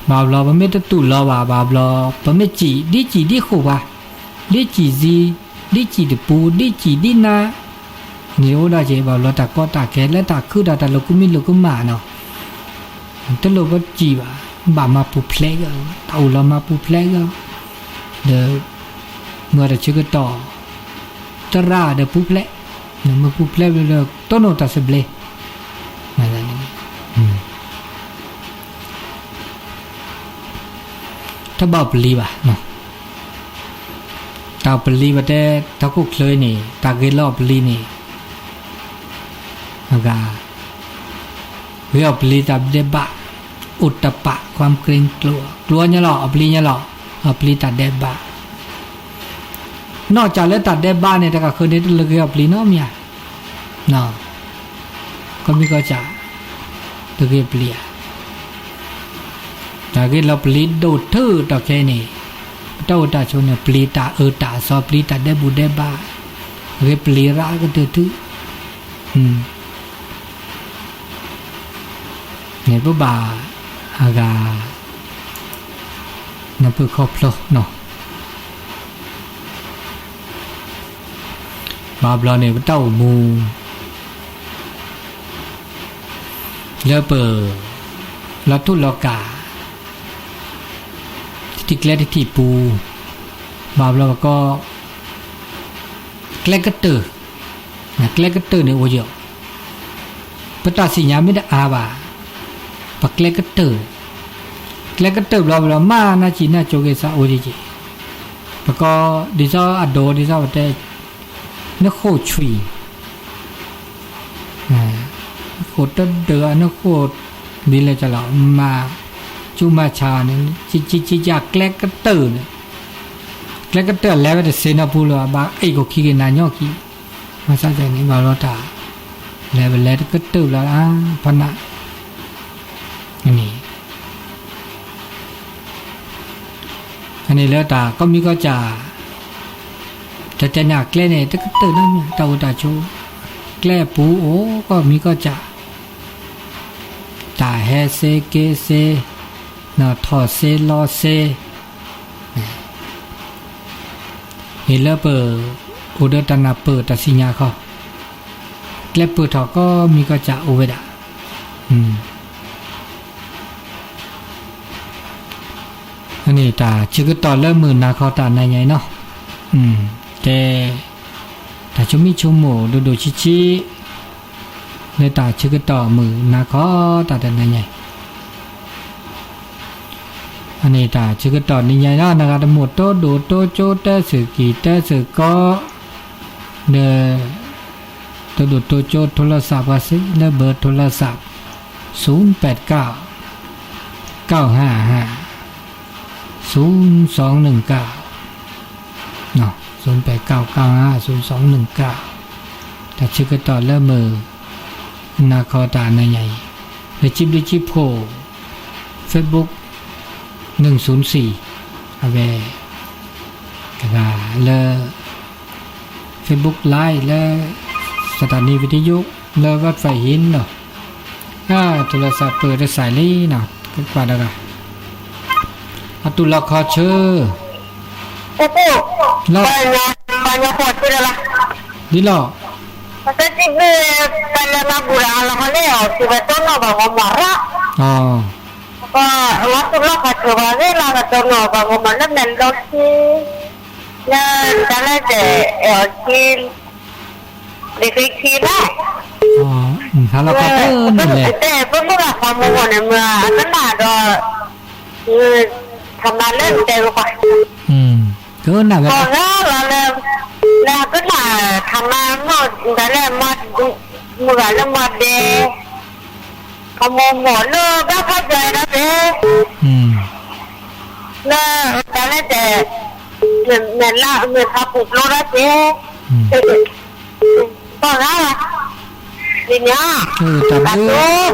ဘၣ်ဘျီပမ့ၢ်တတူၢ်လိာ်ဘၣ် ဘၣ်ဘျီ ပမ့ၢ်စံးဒ်စံးဒ်ဃိၣ်ဘၣ်, ဒ်စံးစံး, ဒ်စံးတပူၤ, ဒ်စံးဒ်နါ, န့ၣ်အိၣ်ဒၣ်က့ ဘၣ်ဘျီတၢ်ကီတၢ်ခဲလၢတၢ်ခုၣ်ဒီးတၢ်လိာ်ကူမံလိာ်ကမၣ်နီၤ, တလိၣ်ပစံးဘၣ်, ဘၣ်မၤပူၤဖျဲးဂ့ၤ, တၢ်အိၣ်လီၤမၤပူၤဖျဲးဂ့ၤ, ဒီး မ့ၢ်တၢ်ဆၢကတီၢ် သရၣ်ဒီးပူၤဖျဲး, မ့ၢ်ပူၤဖျဲးဒီးတိၢ်နီၣ်တၢ်သဘျ့, တဘၣ်ပျံၤဘၣ်, တၢ်ပျံၤဘၣ်တဲ ထီခိၣ်ချၢန့ၣ် တၢ်ဂ့ၤလီၤပျံၤန့ၣ် အဂၤ ဂ့ၤအီၤပျံၤတၢ်ဒဲးဘး, အိၣ်တပာ် ความเกรงกลัว, ကျိၤညါလီၤ အပျံၤညါလီၤ, အပျံၤတၢ်ဒဲးဘး, နီၢ်ကၢ်လၢတၢ်ဒဲးဘးန့ၣ် တကဃၢၤန့ၣ် တလၢဂ့ၤအီၤပျံၤနီတမံၤဧါ, ကီၢ်မံကီၢ်စၢ် တဂ့ၤပျံၤဧါ, တၢ်ဂ့ၤလီၤပျံၤဒိၣ်ထီၣ်တီၢ်ခဲအံၤန့ၣ် ပတၢ်အိၣ်တၢ်ဆိးန့ၣ် ပျံၤတၢ်အၢတၢ်သီ ပျံၤတၢ်ဒဲးဘူၣ်ဒဲးဘး, ဂ့ၤပျံၤရၣ်ကတၢၢ်ထူၣ် န့ၣ်ပဘၣ်အဂၤ နၢ်ပၢၢ်ခီဖျိနီၤ, ဘၣ်ဘျီန့ၣ် ပတၢ်အိၣ်မူ လၢပ လီၤထူၣ်လီၤကၣ် တထံၣ်ကျဲတထံၣ်ပူၤ, ဘၣ်ဘျီပကီ ကျဲကတၢၢ်, ကျဲကတၢၢ်န့ၣ်အိၣ်ယီၤ, ပတၢ်သ့ၣ်ညါမ့ၢ်တအါဘၣ်, ပကျဲကတၢၢ်, ကျဲကတၢၢ်ဘျီဘျီ မ့ၢ်နၢ်စံၣ်နၢ်ကၠိက့ၤသးအိၣ်ယံၤယံၤ, ပကီ ဒ်သိးအဒိ ဒ်သိးပတဲ နဃိၣ်ဆွံၣ် နဃိၣ်တဒၢး နဃိၣ် ဒ်လဲၣ်ကလီၤ မၤဆူၣ်မၤဆါန့ၣ် ကကက ကျဲကတၢၢ်န့ၣ်, ကျဲကတၢၢ်လဲၤဝဲတသ့နီတပူၤလၢၤ ဘၣ်အ့ၣ်ကိၣ်ခံက့ၤနၤညီခံ, ဘၣ်ဆၣ်န့ၣ် ဘၣ်လီၤတၢ် လဲၤဝဲလဲၤတကတၢၢ်ဘျီ ဖးနး န့ၣ် အန့ၣ်လၢတၢ်ကီၢ်မံကီၢ်စၢ် တတဲနၤကျဲန့ၣ် တကတၢၢ်နီတမံၤ တၢ်အိၣ်တၢ်ဆိး ကျဲအပူၤအိၣ်ကီၢ်မံကီၢ်စၢ် တၢ်ဟဲသ့က့ၤသ့ ထီၣ်သ့လီၤသ့ အံၤလၢပ အိၣ်ဒီးတၢ်နၢ်ပၢၢ်တၢ်သ့ၣ်ညါခီ ကျဲပၢၢ်ထီၣ်ကီၢ်မံကီၢ်စၢ်အိၣ်ဝဲဒၣ် အန့ၣ်တၢ်ဆၢကတီၢ်လၢမုၢ်နၤခီတၢ်နၤညါအံၤနီၤ တဲ တၢ်ဆိမိၣ်ဆိကမိၣ်ဒိၣ်ဒိၣ်ဆံးဆံး လၢတၢ်ဆၢကတီၢ်မုၢ်နၤခီတၢ်တနၤညါအံၤ အန့ၣ်တၢ်ဆၢကတီၢ်နၤညါအံၤနီၤ နဂၤတမိၣ်တိဒိၣ်တိကၠိတဲသုးက့ၤတဲသုးကီ ဒီး တိဒိၣ်တိကၠိထိလီၤသးပှၤသ့လၢဘၢထိလီၤသး သုပၢၣ်ကၣ် ကၣ်ဟၣ်ဟၣ် သုသွင်နုၣ်ကၣ် သုပၢၣ်ကၣ်ကၣ်ဟၣ် သုသွင်နုၣ်ကၣ် တၢ်ဆၢကတီၢ်လၢမုၢ်နၤခီတၢ်နၤညါအံၤ လၢခံဘျုးခံဖှိၣ် Facebook နုၢ်သုၢ်သံ အဝဲ တဂၤလၢ Facebook Live လၢ สถานีวิทยุ လၢ วัดไผ่หิน နီၤ ထိလီၤသးပၢၢ်တစဲးလံနီၤ ကွၢ်တဂၤ အတူၢ်လိာ်ခီဆၢ လီၤ ဒ်လီၤ ပစံးဘျုး ပလဲၤမၤဘူၣ်ဒီးဟးလီၤခီန့ၣ် အီၤစံးဝဲတိၢ်နီၣ်ဘၣ်ဂီၢ်မီၢ်ရၣ် လီၤတူၢ်လိာ်ခီဆၢဘၣ်ဂ့ၤလီၤ တိၢ်နီၣ်ဘၣ်ဂီၢ်မီၢ်လၢမဲာ်လီၢ်ခံ လၢတၢ်လဲၣ်တဲ အဲၣ်အီၤခံ ဒ့ၣ်ဃ့ခံလီၤ ဟးလီၤခီတၢ်န့ၣ်လဲၣ် တဲပမုၢ်ဂၤပှၤမုၢ်ဂီၢ်န့ၣ် မုၢ်အကနၣ်ဒီး ထးမၤလၢနတဲဝဲပှၤ ကနၣ်ဝဲ ကီၢ်ဂၤလီၤလၢ လၢအကနၣ်ထးမၤမုၢ်ဒၣ်လဲၣ် မုၢ်ဂၤလၢမၤဒဲ ပှၤမုၢ်ဂီၢ်လၢဘၣ်ဖးယွၤဒၣ်တဲ လၢတၢ်လဲၣ်တဲ မဲာ်လၢမဲာ်ဖးပူၤကျိဒၣ်တဲ ကီၢ်ဂၤ ဒ်န့ၣ် တၢ်ဘျုး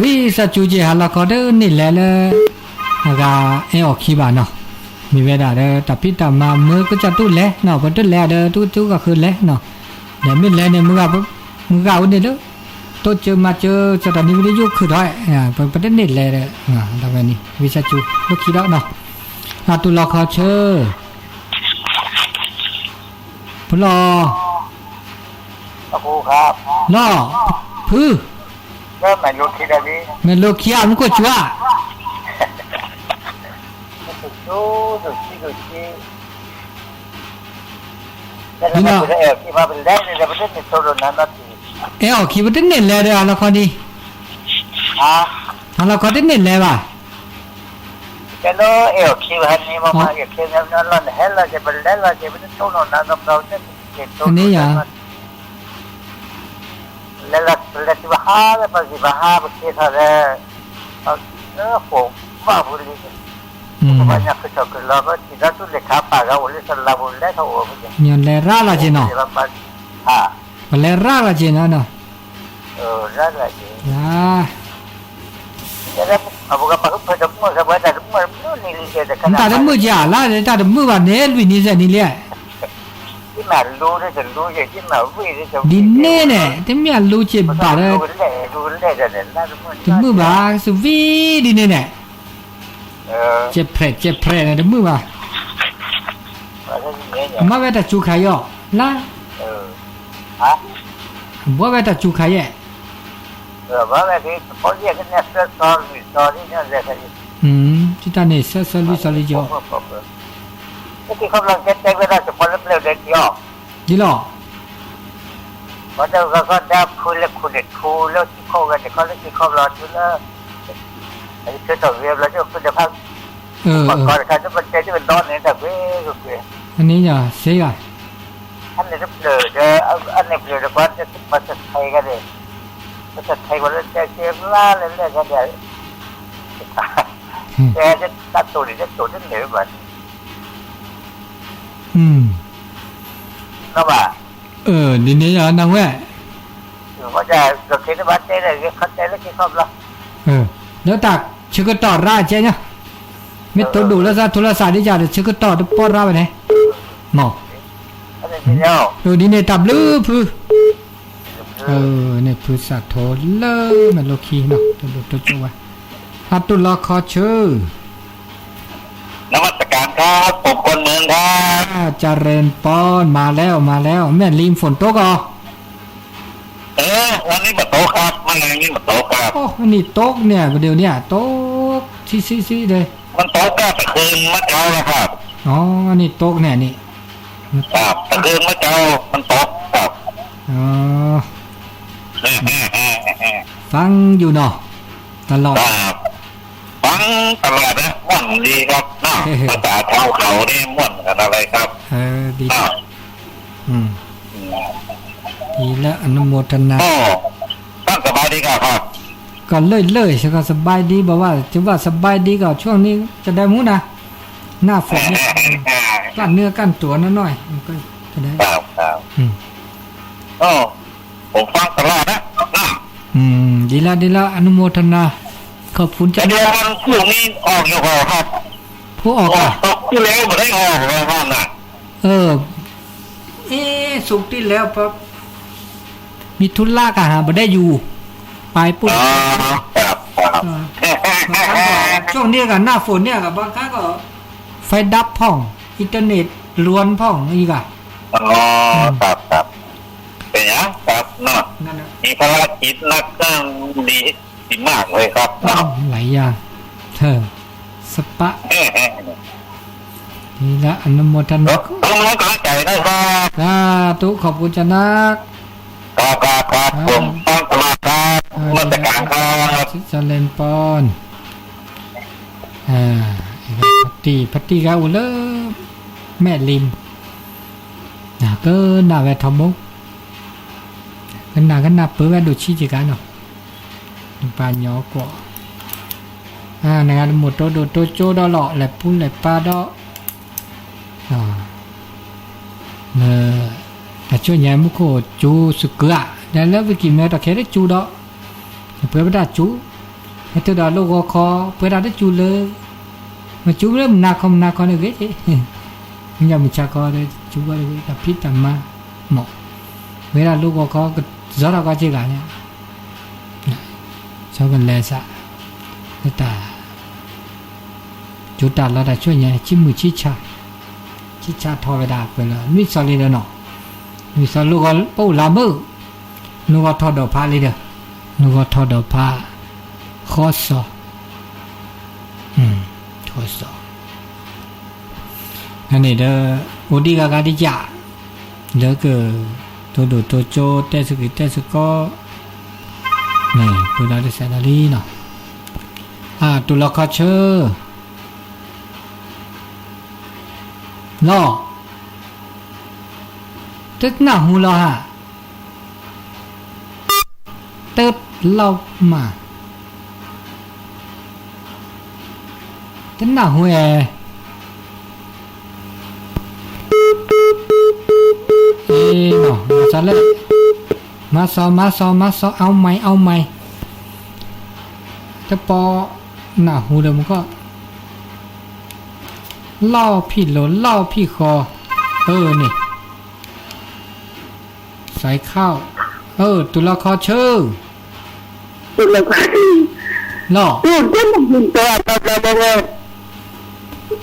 ဒီးဝံသးစူၤက့ၤဟးလီၤခီတန့ၢ်လဲၣ်လၢ အဂၤအဲၣ်အီၤခံဘၣ်နီၤ မ့ၢ်ဝဲဒၣ်ဒီး တၢ်ဖံးတၢ်မၤမၢကစၢ်တူၢ်လဲၣ်နီၤ ပတလဲၤဒီး တူၢ်တူၢ်ကဃၢၤလဲၣ်နီၤ ဒီးမ့ၢ်လဲၤန့ၣ် မုၢ်ဂၤအိၣ်န့ၣ်လၢ တိစၢၤမၤစၢၤ စးတနံၤဝံၤဒ်ယိၣ်ခုၣ်ထီၣ်, ပတန့ၢ်လဲၤဒီး ဝဲန့ၣ် ဝံသးစူၤ လၢခံဒီးနီၤ, အတူၢ်လီၤခီဆၢ ဖုလီၤ, လီၤ, ဖု, မဲာ်လိခံဧါ မူခိၣ်စူၤဧါ, ဒ်နီၤ, အဲၣ်အီၤခံ ပတန့ၢ်လဲၤဒီး ဟါလီၤခီဒံး, ဟါလီၤခီတန့ၢ်လဲၤဘၣ်, ကဲလၢအဲၣ်အီၤခံ ပဟဲန့ၣ်မ့ၢ်မး ယခဲလီၤန့ၣ် ဟဲလီၤက့ၤ ပလဲၤလီၤက့ၤ ပတတိၢ်နီၣ်နၤ ကပျီတန့ၢ်က့ၤ တိၢ်နီၣ်နၤ လဲၤလီၤ ပလဲၤတုၤပဟါလၢ ပက့ၤပဟါ ပက့ၤထီၣ်လၢ လၢဃိာ်ဘၣ်ပူၤလံ, ပဘၣ်ညါခုၣ်ထီၣ်ခုၣ်လီၤ ပစံၣ်ဒီးသူၣ်လ့ၤခါပာ်ဂၤအိၣ်လၢသလးပူၤ လဲၤထီၣ်အိၣ်ပက့ၤ, လဲၤရၣ်လီၤက့ၤနီၤ, ပလဲၤရၣ်လီၤက့ၤနီၤ, ရၣ်လီၤက့ၤ တၢ်တမုာ်က့ၤလါ တၢ်တမုာ်ဘၣ်န့ၣ် လွံၢ်နံၤစဲးနံၤလံ, ဒ်န့ၣ်န့ၣ် တမ့ၢ်အလူက့ၤဘၣ်ဒီး တမုာ်ဘၣ် စဝံဒ်န့ၣ်န့ၣ်, ကဲးဖြဲးကဲးဖြဲးန့ၣ် တမုာ်ဘၣ်, အမၤဝဲတၢ်စူၤခါအံၤအီၤ လါ, ဘှီဝဲတၢ်စူၤခါယဲၢ် တၢ်န့ၣ် ဆၢဆၢလွံၢ်စီလွံၢ်ကီး, ဒ်လီၤ, ဘၣ်တၢ်ဂၤခီဒါဖုလၢခိၣ်န့ၣ် ထူလၢထံခီၣ်ဝဲန့ၣ် ခီလၢထံခီၣ်ဘျီထူလၢ အဆၢထီၣ်ဂ့ၤဘျီ ကီၢ်တခါ ပတဲတကဒီးန့ၣ် တၢ်ကွ့ကကွ့, အန့ၣ်ယၤစ့ဂၤ အန့ၣ်တဖျၢၣ်ဒီး အန့ၣ်ဖျၢၣ်ဒီး ပှၤတဆဲးကဒီး ပတဆဲးကဒီးလၢတဲကဲဘျါလၢလဲၣ်ကဒီး တဲတၢ်တိၢ်န့ၣ် တတိၢ်တန့ၢ်ဘၣ်န့ၣ် နီၢ်ဘၣ်, ဒ်န့ၣ်ယၤနဝဲ, ဒီးတၢ်ဆၢကတီၢ်ရၣ်ကဲး မ့ၢ်တိၢ်ဒိၣ်လၢသးထိလၢသးဒ်ယၤဒီး ဆၢကတီၢ်တပီၢ်ရၣ်ဝဲန့ၣ်, မ့ၢ်, ဒ်န့ၣ်တၢ်ဘျုးဖု, န့ၣ် ဖုစးထိလၢမဲာ်လိခံနီၤ တဒိၣ်တိကၠိဝဲ, အတူၢ်လီၤခီဆၢ นมัสการครับ ผมคนเมืองครับ เจริญพร มาแล้ว มาแล้ว แม่ริมฝนตกเหรอ เออ วันนี้มาตกครับ เมื่อไงนี่มาตกครับ โอ้ นี่ตกเนี่ย เดี๋ยวเนี่ย ตก ซิซิซิเลย มันตกตั้งแต่คืนเมื่อเช้าแล้วครับ อ๋อ นี่ตกเนี่ย นี่ ครับ แต่คืนเมื่อเช้า มันตกครับ อ๋อ ฟังอยู่เนาะ ตลอด ครับ ฟังตลอดนะ ม่วนดีครับเนาะ ภาษาชาวเขานี่ม่วนขนาดเลยครับ เออ ดี อืม อืม ดีแล้ว อนุโมทนา ก็ ท่านสบายดีครับ ก็เรื่อยๆ ก็สบายดี บอกว่า จะว่าสบายดีก็ ช่วงนี้จะได้มู้นะ หน้าฝนเนี่ย กลั้นเนื้อกลั้นตัวน้อยๆ มันก็จะได้ ครับ ครับ อืม ก็ ผมฟังตลอดนะ อืม ดีแล้ว ดีแล้ว อนุโมทนา ขอบคุณจ้ะ เดี๋ยววันพรุ่งนี้ออกอยู่ก่อนครับ พรุ่งออกอ่ะ ออกตกที่แล้วไม่ได้ออกเลยครับน่ะ เออ เอ๊ะ ศุกร์ที่แล้วปั๊บ มีธุระกะหาบ่ได้อยู่ ไปปุ๊บ อ๋อ ครับ ครับ เออ บางครั้งก็ ช่วงนี้ก็หน้าฝนเนี่ยก็ บางครั้งก็ ไฟดับพ่อง อินเทอร์เน็ตรวนพ่องอีกอ่ะ อ๋อ อืม ครับ ครับ เป็นหยังครับเนาะ นั่นน่ะ มีภารกิจหนักเรื่องดี ดีมากเลยครับเนาะ หลายอย่าง เออ สปะ เออ เออ นี่ละ อนุโมทนา ต้องให้กำลังใจนะครับ สาธุ ขอบคุณจ้ะนัก ครับ ครับ ครับ ครับ ผมต้องตลอดครับ อ่า นมัสการครับ เจริญพร อ่า ဖါတံၢ် ဖါတံၢ်ကအိၣ်လၢ မဲာ်လံ ကနၣ်ဝဲထီဘိ ကနၣ်ကနၣ်ပၢဝဲဒိၣ်ဆံးက့ၤကါနီၤ နပာ်ညီကွီၢ် နဂၤတမိၢ်တိဒိၣ်တိကၠိဒီးလီၤ လဲၤပူလဲၤပၢဒီး လၢ တၢ်ကၠိညါမူခိၣ်ကၠိစကၢးဧါ ဒီးလၢပကံၢ်မဲတၢ်ခဲတကၠိဒီး ပှဲၤပတၢ်ကၠိ ဟဲတုၤဒီးလိၣ်ဂီၤခီ ပှဲၤတၢ်တကၠိလၢ မကၠိလၢမုၢ်နၤခီမုၢ်နၤခီန့ၣ်ဂ့ၤက့ၤ မုၢ်ညါမုၢ်ဆါခီဒီးကၠိဝဲတဂ့ၤ တၢ်ဖံးတၢ်မၤ မ့ၢ် ပှဲၤဒၣ်လိၣ်ဂီၤခီ ကစီထီၣ်ကီက့ၤဂၤန့ၣ် ဆီကလဲၤစး, လၢတၢ်, ကၠိတၢ်လီတၢ်ဆူညါ ဆံမုၢ်ဆံဆါ, ဆံဆါထီၣ်ဝဲဒၣ်ပှဲၤလီၤ နွံစီၤလံဒီးနီၤ, နွံစီၤလိၣ်ဂီၤပအိၣ်လၢမုၢ်, လိၣ်ဂီၤထီၣ်ဒီးဖးလံဒီး, လိၣ်ဂီၤထီၣ်ဒီးဖး, ဃီစီၤ, ဃီစီၤ န့ၣ်ဒီး အိၣ်ဒံးဂၤဂၤဒံးယၤ, လၢက, တိၢ်ဒိၣ်တိၢ်ကၠိတဲစကံးတဲစကီ, န့ၣ် ပဒၣ်တစဲးဒီးလံနီၤ, အတိၢ်လီၤခီဆၢ, လီၤ, တနၢ်ဟူလီၤဟါ တလီၤမၢ်, တနၢ်ဟူအဲ, အ့ၣ်နီၤ မၤစၢၤလၢ, မၤစီၤ မၤစီၤ မၤစီၤ အီၣ်မံ အီၣ်မံ, တပီနၢ်ဟူဒီးမူကီၢ်, လီၢ်ဖံးလိၤ လီၢ်ဖံးဃီ, အၢန့ၣ် စဲးခီ, အၢ တုၤလီၤခီဆၢ, လီၤ,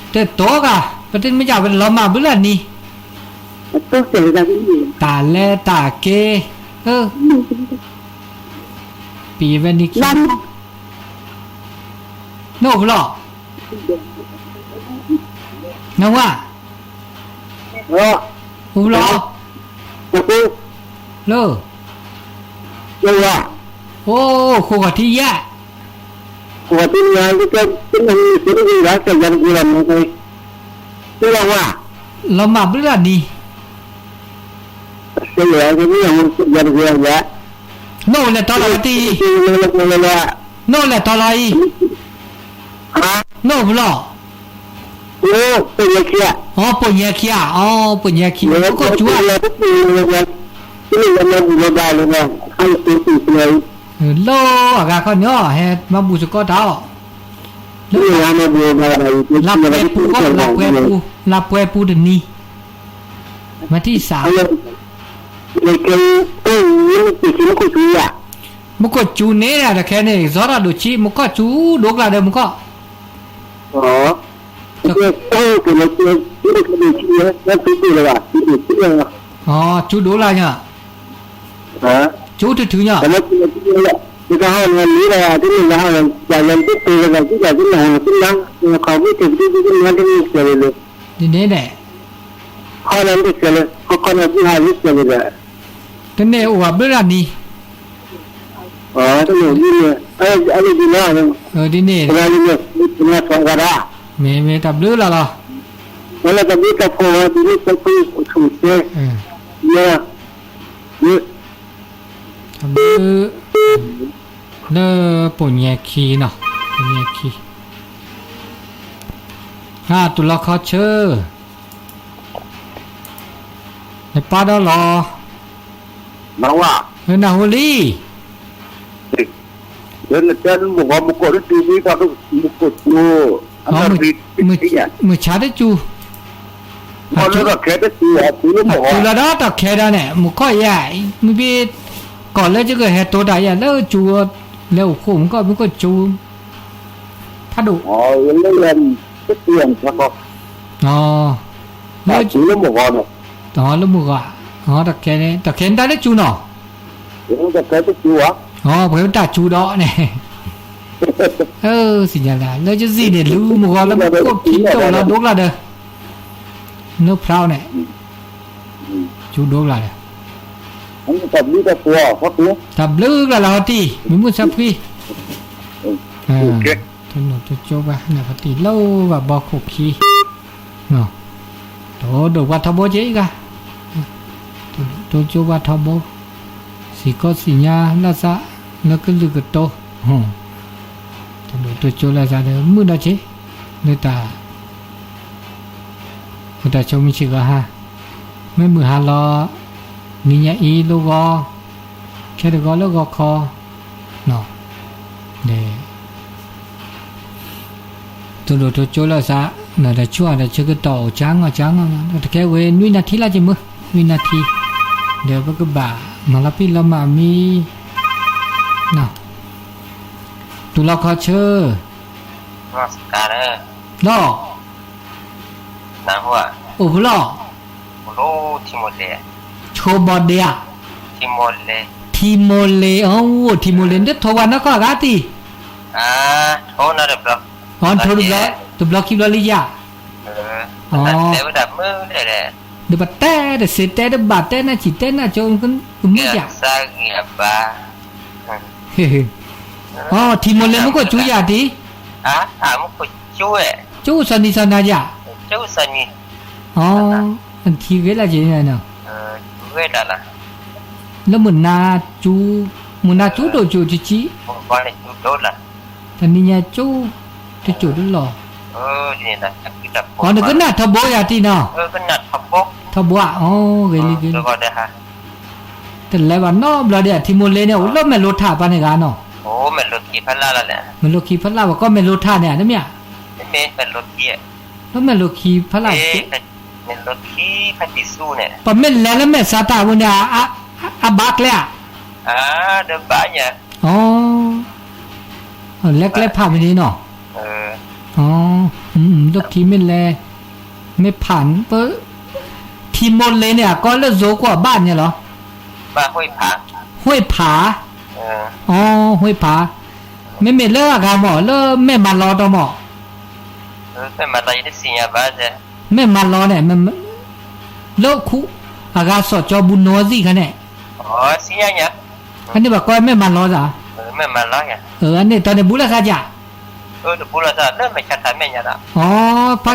တတီဂၤ, ပတမ့ၢ်ယၤဝဲလီၤမၢ်ဘုလၢနံၤ, တၢ်လဲၤတၢ်က့ၤ, အၢ, ပံၤဝဲနံၤခံ, နအိၣ်ဖဲလဲၣ်, နဝၤ အိၣ်ဖဲလဲၣ်, လၢ, အိၣ်ဃိဂီၤထံယဲၢ်, လီၤမၢ်ဘုလၢနံၤ, နအိၣ်လဲၤတီလီၤဝဲတံၢ်, နအိၣ်လဲၤတီလီၤအံၤ, နအိၣ်ဖဲလဲၣ်, ပိာ်ညဲခံ, ပိာ်ညဲခံ, မူခိၣ်စူၤ, လၢအဂၤခီန့ၣ်အီၤ ဟဲမၤဘူၣ်စ့ၢ်ကီးတၢ်အီၤ, လၢပှဲၤပူၤ, လၢပှဲၤပူၤတနံၤ, မၤထံၣ်စး, မူခိၣ်စူၤန့ၣ် တခဲန့ၣ် စီၤတၢ်ဒိၣ်ဆံး မူခိၣ်စူၤဒိကလၢာ်ဒီးမူခိၣ် စူၤဒိကလၢာ်ညါ, စူၤထုထုညါ, ဒ်န့ၣ်န့ၣ်, တန့ၢ်အိၣ်ဘၣ်ဘျုးတၢ်နံၤ, ဒ်န့ၣ်, မ့ၢ်မ့ၢ်တၢ်ဘျုးလီၤလီၤ, တၢ်ဘျုး, လၢပိာ်ညဲခံနီၤ, ပိာ်ညဲခံ, ဟါ တုၤလီၤခီဆၢ, နပၢ်ဒီးလီၤ, နၢ်ဟူလံ, မုၢ်ဆါတစူၤ, တုၤလီၤဒီးတၢ်ခဲဒၣ်စူၤ, တုၤလီၤဒီးတၢ်ခဲဒၣ်န့ၣ် မူခိၣ်ယဲ, မ့ၢ်ဘၣ်, ကီၢ်လၢယကဟဲတိၤတၢ်ယဲလၢစူၤ, လၢအိၣ်ဃိမူခိၣ် မူခိၣ်စူၤ, ဖးဒိၣ်, လၢ, လၢမုၢ်ဂီၤ, တၢ်ခဲန့ၣ် တၢ်ခဲန့ၣ်တၢ်လၢစူၤနီၤ, ပှဲၤတၢ်စူၤဒီးန့ၣ်, စံးညါလၢ လၢယစံးန့ၣ် လူမုၢ်ဂီၤလၢမူခိၣ်ခံတိၢ်လီၤဒိကလၢာ်ဒီး, နဖျါအီၤန့ၣ်, စူၤဒိကလၢာ်ဒီး, တၢ်ဘျုးကလၢာ်လီၤဟီတံၢ် မုၢ်မုၢ်ဆါဖှံ, တၢ်ကၠိဘၣ် နဖါတံၢ်လၢဘၣ်ခိၣ်ခံ တဒိၣ်ပှၤထီဘိက့ၤဂၤ, တဒိၣ်ကၠိပှၤထီဘိ, စံးကီးစံးညါလၢသး, လၢကလုာ်ကတိၤ, တဒိၣ်ကၠိလၢသးဒီး မုာ်ဒီးက့ၤ, လၢတၢ်, အိၣ်တၢ်ဆိမုၢ်ဆ့ၣ်ဂီၤဟါ, မ့ၢ်မုၢ်ဟါလီၤ, နံၤညါအံၤလိၣ်ဂီၤ, ခဲတဂီၤလၢဂီၤခီ, န့ၣ် တဒိၣ်တိကၠိလၢသး, နတၢ်ဆူၣ်အတၢ်ဆၢကတီၢ်အိၣ်ကၢငီၢ်ကၢငီၢ်, တကဲဝဲနွံနၣ်ထံလၢကမုၢ်, နွံနၣ်ထံ, ဒီးပကဘၣ်မၤလီၤပံာ်လီၤမၤမံၤ, တူၢ်လီၤခီဆၢ, လီၤ, အိၣ်ဖဲလဲၣ်, ဆိဘီဒ့ဧါ, ထံမိၢ်လ့ၤ, အိၣ်ထံမိၢ်လ့ၤ နတထိးဝဲနီၢ်ကီၢ်အဂၤတံၢ်, ထိးတဘျီ, တဘျီခံဘျီလံယၤ, ဒီးပတဲတစ့တဲတဘၣ်တဲနၢ်စံၣ်တဲနၢ်ကၠိ ကမုာ်ယၤ အိ ထံမိၢ်လ့ၤမူခိၣ်ကၠူယၤတံၢ်, ကၠူစီၤနံၤစီၤနၤယၤ, အိ ထံဂ့ၤလၢက့ၤန့ၣ်, လၢမုၢ်နၤကၠူ, မုၢ်နၤကၠူဒိၣ်ကၠိၣ်ကၠံ, တနံၤညါကၠူ, တကၠိၣ်တလီၢ်, အိ နကနၣ်ထီဘိယၤတံၢ်နီၤ, ထီဘိ, အိ ဂ့ၤလံဂ့ၤလံ တလဲၤဘၣ်နီတဘျီဒံး ထံမိၢ်လ့ၤန့ၣ် အိၣ်လၢမဲာ်လိထးပၢ်န့ၣ်ဂၤနီၤ, မဲာ်လိခံဖီလာ်ဘၣ်ကီမဲာ်လိထးန့ၣ် တမ့ၢ်ဧါ, လၢမဲာ်လိခံဖီလာ်, ပမ့ၢ်လဲၤလၢမဲာ်ဆါတၢ်အပူၤန့ၣ် အဘၣ်ကျဲဧါ, အိ လဲၤကျဲဖးမ့ၢ်န့ၣ်နီၤ, လၢခံမ့ၢ်လဲၤ, မ့ၢ်ဖး, ထံမိၢ်လ့ၤန့ၣ် အကီလၢဇိကွီၢ်ဘၣ်န့ၣ်လီၤ, ဝ့ၢ်ဖး, အိ ဝ့ၢ်ဖး, မ့မ့ၢ်လၢအဂၤမး လၢမဲာ်မၤလီၤတီမး, မဲာ်မၤလီၤန့ၣ်, လၢခူ, အဂၤစီၤကၠီဘူနိအသံၣ်ခါန့ၣ်, အန့ၣ်ဘၣ်ကွၢ်မဲာ်မၤလီၤသး, အန့ၣ်တၢ်န့ၣ်ဘူးလၢသးယၤ, အိ ဖး,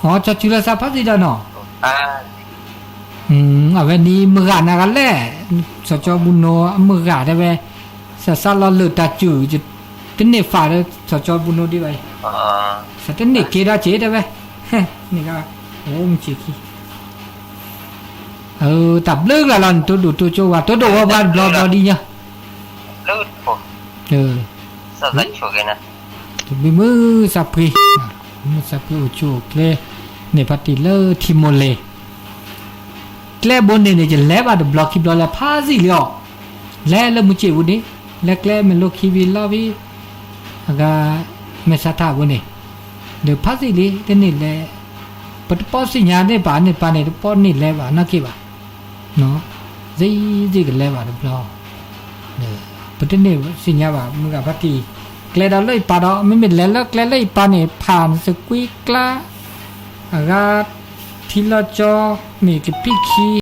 အိ ကၠီစုလီၤသးဖးသံဒီးနီၤ, အဝဲန့ၣ်မုၢ်ဂၤနၤဂၤလဲၣ်, စီၤကၠီဘူနိအမုၢ်ဂၤတဲဝဲ, စးစးလီၤလၢာ်တၢ်စူၢ်, တန့ၢ်ဖးဒီးစီၤကၠီဘူနိဒံးဘၣ်အံၤ, စးတန့ၢ်က့ၤဒီးက့ၤတဲဝဲ, န့ၣ်ဂၤ, အိ မုၢ်ဆ့ၣ်ခံ တၢ်ဘျုးကျါလီၤန့ၣ် တိဒိၣ်တိကၠိဝဲ တိဒိၣ်ဝဲပှၤတဘျီဘျီဒ်ညါ, တဘျုးမုၢ်သးဖှံ, မုၢ်သးဖှံအိၣ်ဆူၣ်အိၣ်ချ့, န့ၣ်ဖါတံၢ်လၢထံမိၢ်လ့ၤ, ကျဲဘိန့ၣ်န့ၣ် ယလဲၤဘၣ်တဘျီခံဘျီလၢဖးစံၣ်လံအီၤ, လဲၤလၢမုၢ်ကၠ့ၣ်ပူၤန့ၣ်, လဲၤကျဲမဲာ်လိခံဝံၤလီၤဝံၤ, အဂၤ, မဲာ်ဆါထၢ်အပူၤန့ၣ်, ဒီးဖးစံၣ်လံ တန့ၢ်လဲၤ, ပတပီၢ်သ့ၣ်ညါန့ၢ်ပာ်န့ၢ်ပာ်န့ၣ် တပီၢ်န့ၢ်လဲၤဘၣ်နီၢ်က့ၢ်ဘၣ် စ့စ့ကလဲၤဘၣ်တဘျီ, ပတန့ၢ်သ့ၣ်ညါဘၣ် မုၢ်ဂၤဖါတံၢ်, ကျဲဒီးလၢအံၤပာ်ဒီး မ့မ့ၢ်လဲၤလၢကျဲလၢအံၤပာ်န့ၣ် ဖးနသကွံကျါ, အဂၤ, ထံလီၤကၠီ, မ့ၢ်ကဖံးခံ